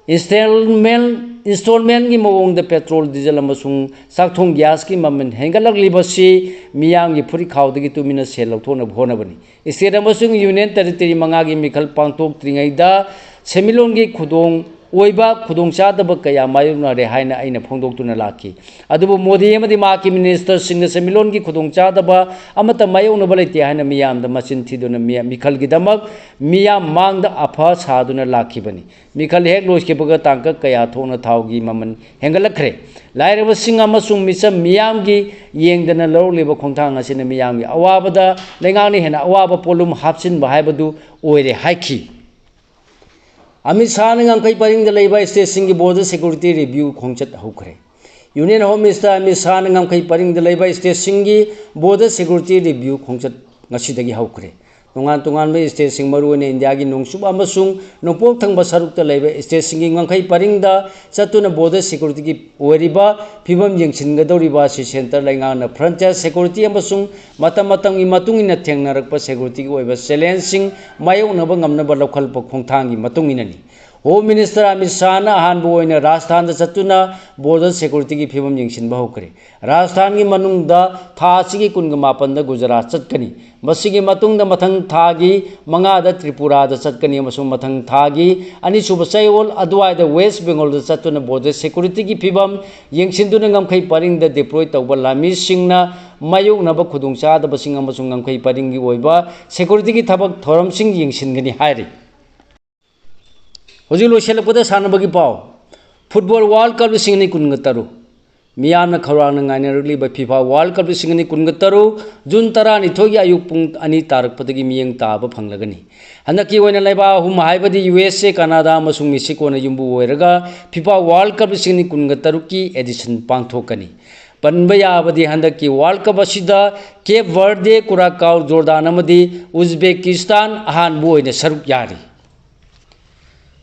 ꯏꯟꯁꯇꯣꯜꯃꯦꯟ, ꯏꯟꯁꯇꯣꯜꯃꯦꯟꯒꯤ ꯃꯑꯣꯡꯗ ꯄꯦꯇ꯭ꯔꯣꯜ, ꯗꯤꯖꯜ ꯑꯃꯁꯨꯡ ꯆꯥꯛꯊꯣꯡ ꯒ꯭ꯌꯥꯁꯀꯤ ꯃꯃꯜ ꯍꯦꯟꯒꯠꯂꯛꯂꯤꯕꯁꯤ ꯃꯤꯌꯥꯝꯒꯤ ꯐꯨꯔꯤꯠꯈꯥꯎꯗꯒꯤ ꯇꯨꯃꯤꯟꯅ ꯁꯦꯜ ꯂꯧꯊꯣꯛꯅꯕ ꯍꯣꯠꯅꯕꯅꯤ꯫ ꯏꯁꯇꯦꯠ ꯑꯃꯁꯨꯡ ꯌꯨꯅꯤꯌꯟ ꯇꯦꯔꯤꯇꯣꯔꯤ ꯃꯉꯥꯒꯤ ꯃꯤꯈꯜ ꯄꯥꯡꯊꯣꯛꯇ꯭ꯔꯤꯉꯩꯗ ꯁꯦꯟꯃꯤꯠꯂꯣꯟꯒꯤ ꯈꯨꯗꯣꯡ ꯑꯣꯏꯕ ꯈꯨꯗꯣꯡꯆꯥꯗꯕ ꯀꯌꯥ ꯃꯥꯌꯣꯛꯅꯔꯦ ꯍꯥꯏꯅ ꯑꯩꯅ ꯐꯣꯡꯗꯣꯛꯇꯨꯅ ꯂꯥꯛꯈꯤ꯫ ꯑꯗꯨꯕꯨ ꯃꯣꯗꯤ ꯑꯃꯗꯤ ꯃꯍꯥꯛꯀꯤ ꯃꯤꯅꯤꯁꯇꯔꯁꯤꯡꯅ ꯁꯦꯟꯃꯤꯠꯂꯣꯟꯒꯤ ꯈꯨꯗꯣꯡꯆꯥꯗꯕ ꯑꯃꯠꯇ ꯃꯥꯌꯣꯛꯅꯕ ꯂꯩꯇꯦ ꯍꯥꯏꯅ ꯃꯤꯌꯥꯝꯗ ꯃꯆꯤꯟ ꯊꯤꯗꯨꯅ ꯃꯤ-, ꯃꯤꯈꯜꯒꯤꯗꯃꯛ ꯃꯤꯌꯥꯝ ꯃꯥꯡꯗ ꯑꯐ ꯁꯥꯗꯨꯅ ꯂꯥꯛꯈꯤꯕꯅꯤ꯫ ꯃꯤꯈꯜ ꯍꯦꯛ ꯂꯣꯏꯈꯤꯕꯒ ꯇꯥꯡꯀꯛ ꯀꯌꯥ ꯊꯣꯛꯅ ꯊꯥꯎꯒꯤ ꯃꯃꯜ ꯍꯦꯟꯒꯠꯂꯛꯈ꯭ꯔꯦ꯫ ꯂꯥꯏꯔꯕꯁꯤꯡ ꯑꯃꯁꯨꯡ ꯃꯤꯆꯝ ꯃꯤꯌꯥꯝꯒꯤ ꯌꯦꯡꯗꯅ ꯂꯧꯔꯛꯂꯤꯕ ꯈꯣꯡꯊꯥꯡ ꯑꯁꯤꯅ ꯃꯤꯌꯥꯝꯒꯤ ꯑꯋꯥꯕꯗ ꯂꯩꯉꯥꯛꯅ ꯍꯦꯟꯅ ꯑꯋꯥꯕ ꯄꯣꯠꯂꯨꯝ ꯍꯥꯞꯆꯤꯟꯕ ꯍꯥꯏꯕꯗꯨ ꯑꯣꯏꯔꯦ ꯍꯥꯏꯈꯤ꯫ ꯑꯃꯤꯠ ꯁꯥꯍꯅ ꯉꯝꯈꯩ ꯄꯔꯤꯡꯗ ꯂꯩꯕ ꯁ꯭ꯇꯦꯠꯁꯤꯡꯒꯤ border security review ꯈꯣꯡꯆꯠ ꯍꯧꯈ꯭ꯔꯦ꯫ ꯌꯨꯅꯤꯌꯟ ꯍꯣꯝ ꯃꯤꯅꯤꯁꯇꯔ ꯑꯃꯤꯠ ꯁꯥꯍꯅ ꯉꯝꯈꯩ ꯄꯔꯤꯡꯗ ꯂꯩꯕ ꯁ꯭ꯇꯦꯠꯁꯤꯡꯒꯤ border security review ꯈꯣꯡꯆꯠ ꯉꯁꯤꯗꯒꯤ ꯍꯧꯈ꯭ꯔꯦ꯫ ꯇꯣꯉꯥꯟ ꯇꯣꯉꯥꯟꯕ ꯁ꯭ꯇꯦꯠꯁꯤꯡ, ꯃꯔꯨꯑꯣꯏꯅ ꯏꯟꯗꯤꯌꯥꯒꯤ ꯅꯣꯡꯆꯨꯞ ꯑꯃꯁꯨꯡ ꯅꯣꯡꯄꯣꯛ ꯊꯪꯕ ꯁꯔꯨꯛꯇ ꯂꯩꯕ ꯁ꯭ꯇꯦꯠꯁꯤꯡꯒꯤ ꯉꯝꯈꯩ ꯄꯔꯤꯡꯗ ꯆꯠꯇꯨꯅ border securityꯒꯤ ꯑꯣꯏꯔꯤꯕ ꯐꯤꯕꯝ ꯌꯦꯡꯁꯤꯟꯒꯗꯧꯔꯤꯕ ꯑꯁꯤ ꯁꯦꯟꯇꯔ ꯂꯩꯉꯥꯛꯅ frontier security ꯑꯃꯁꯨꯡ ꯃꯇꯝ ꯃꯇꯝꯒꯤ ꯃꯇꯨꯡ ꯏꯟꯅ ꯊꯦꯡꯅꯔꯛꯄ securityꯒꯤ ꯑꯣꯏꯕ challengeꯁꯤꯡ ꯃꯥꯌꯣꯛꯅꯕ ꯉꯝꯅꯕ ꯂꯧꯈꯠꯂꯛꯄ ꯈꯣꯡꯊꯥꯡꯒꯤ ꯃꯇꯨꯡ ꯏꯟꯅꯅꯤ꯫ Home Minister ꯑꯃꯤꯠ ꯁꯥꯍꯅ ꯑꯍꯥꯟꯕ ꯑꯣꯏꯅ ꯔꯥꯖꯁꯊꯥꯟꯗ ꯆꯠꯇꯨꯅ border securityꯒꯤ ꯐꯤꯕꯝ ꯌꯦꯡꯁꯤꯟꯕ ꯍꯧꯈ꯭ꯔꯦ꯫ ꯔꯥꯖꯁꯊꯥꯟꯒꯤ ꯃꯅꯨꯡꯗ ꯊꯥ ꯑꯁꯤꯒꯤ ꯀꯨꯟꯒ ꯃꯥꯄꯟꯗ ꯒꯨꯖꯔꯥꯠ ꯆꯠꯀꯅꯤ꯫ ꯃꯁꯤꯒꯤ ꯃꯇꯨꯡꯗ ꯃꯊꯪ ꯊꯥꯒꯤ ꯃꯉꯥꯗ ꯇ꯭ꯔꯤꯄꯨꯔꯥꯗ ꯆꯠꯀꯅꯤ ꯑꯃꯁꯨꯡ ꯃꯊꯪ ꯊꯥꯒꯤ ꯑꯅꯤꯁꯨꯕ ꯆꯌꯣꯜ ꯑꯗꯨꯋꯥꯏꯗ West Bengalꯗ ꯆꯠꯇꯨꯅ border securityꯒꯤ ꯐꯤꯕꯝ ꯌꯦꯡꯁꯤꯟꯗꯨꯅ ꯉꯝꯈꯩ ꯄꯔꯤꯡꯗ deploy ꯇꯧꯕ ꯂꯥꯟꯃꯤꯁꯤꯡꯅ ꯃꯥꯌꯣꯛꯅꯕ ꯈꯨꯗꯣꯡꯆꯥꯗꯕꯁꯤꯡ ꯑꯃꯁꯨꯡ ꯉꯝꯈꯩ ꯄꯔꯤꯡꯒꯤ ꯑꯣꯏꯕ securityꯒꯤ ꯊꯕꯛ ꯊꯧꯔꯝꯁꯤꯡ ꯌꯦꯡꯁꯤꯟꯒꯅꯤ ꯍꯥꯏꯔꯤ꯫ ꯍꯧꯖꯤꯛ ꯂꯣꯏꯁꯤꯜꯂꯛꯄꯗ ꯁꯥꯟꯅꯕꯒꯤ ꯄꯥꯎ꯫ Football World Cup ꯂꯤꯁꯤꯡ ꯑꯅꯤ ꯀꯨꯟꯒ ꯇꯔꯨꯛ꯫ ꯃꯤꯌꯥꯝꯅ ꯈꯧꯔꯥꯡꯅ ꯉꯥꯏꯅꯔꯛꯂꯤꯕ FIFA World Cup ꯂꯤꯁꯤꯡ ꯑꯅꯤ ꯀꯨꯟꯒ ꯇꯔꯨꯛ, June ꯇꯔꯥꯅꯤꯊꯣꯏꯒꯤ ꯑꯌꯨꯛ ꯄꯨꯡ ꯑꯅꯤ ꯇꯥꯔꯛꯄꯗꯒꯤ ꯃꯤꯠꯌꯦꯡ ꯇꯥꯕ ꯐꯪꯂꯒꯅꯤ꯫ ꯍꯟꯗꯛꯀꯤ ꯑꯣꯏꯅ ꯂꯩꯕꯥꯛ ꯑꯍꯨꯝ ꯍꯥꯏꯕꯗꯤ USA, Canada ꯑꯃꯁꯨꯡ Mexicoꯅ ꯌꯨꯝꯕꯨ ꯑꯣꯏꯔꯒ FIFA World Cup ꯂꯤꯁꯤꯡ ꯑꯅꯤ ꯀꯨꯟꯒ ꯇꯔꯨꯛꯀꯤ edition ꯄꯥꯡꯊꯣꯛꯀꯅꯤ꯫ ꯄꯟꯕ ꯌꯥꯕꯗꯤ ꯍꯟꯗꯛꯀꯤ World Cup ꯑꯁꯤꯗ Cape Verde, Curacao, Jordan ꯑꯃꯗꯤ Uzbekistan ꯑꯍꯥꯟꯕ ꯑꯣꯏꯅ ꯁꯔꯨꯛ ꯌꯥꯔꯤ꯫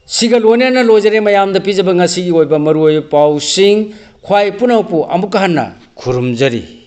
ꯁꯤꯒ ꯂꯣꯏꯅꯅ ꯂꯣꯏꯖꯔꯦ ꯃꯌꯥꯝꯗ ꯄꯤꯖꯕ ꯉꯁꯤꯒꯤ ꯑꯣꯏꯕ ꯃꯔꯨꯑꯣꯏꯕ ꯄꯥꯎꯁꯤꯡ꯫ ꯈ꯭ꯋꯥꯏ ꯄꯨꯝꯅꯃꯛꯄꯨ ꯑꯃꯨꯛꯀ ꯍꯟꯅ ꯈꯨꯔꯨꯝꯖꯔꯤ꯫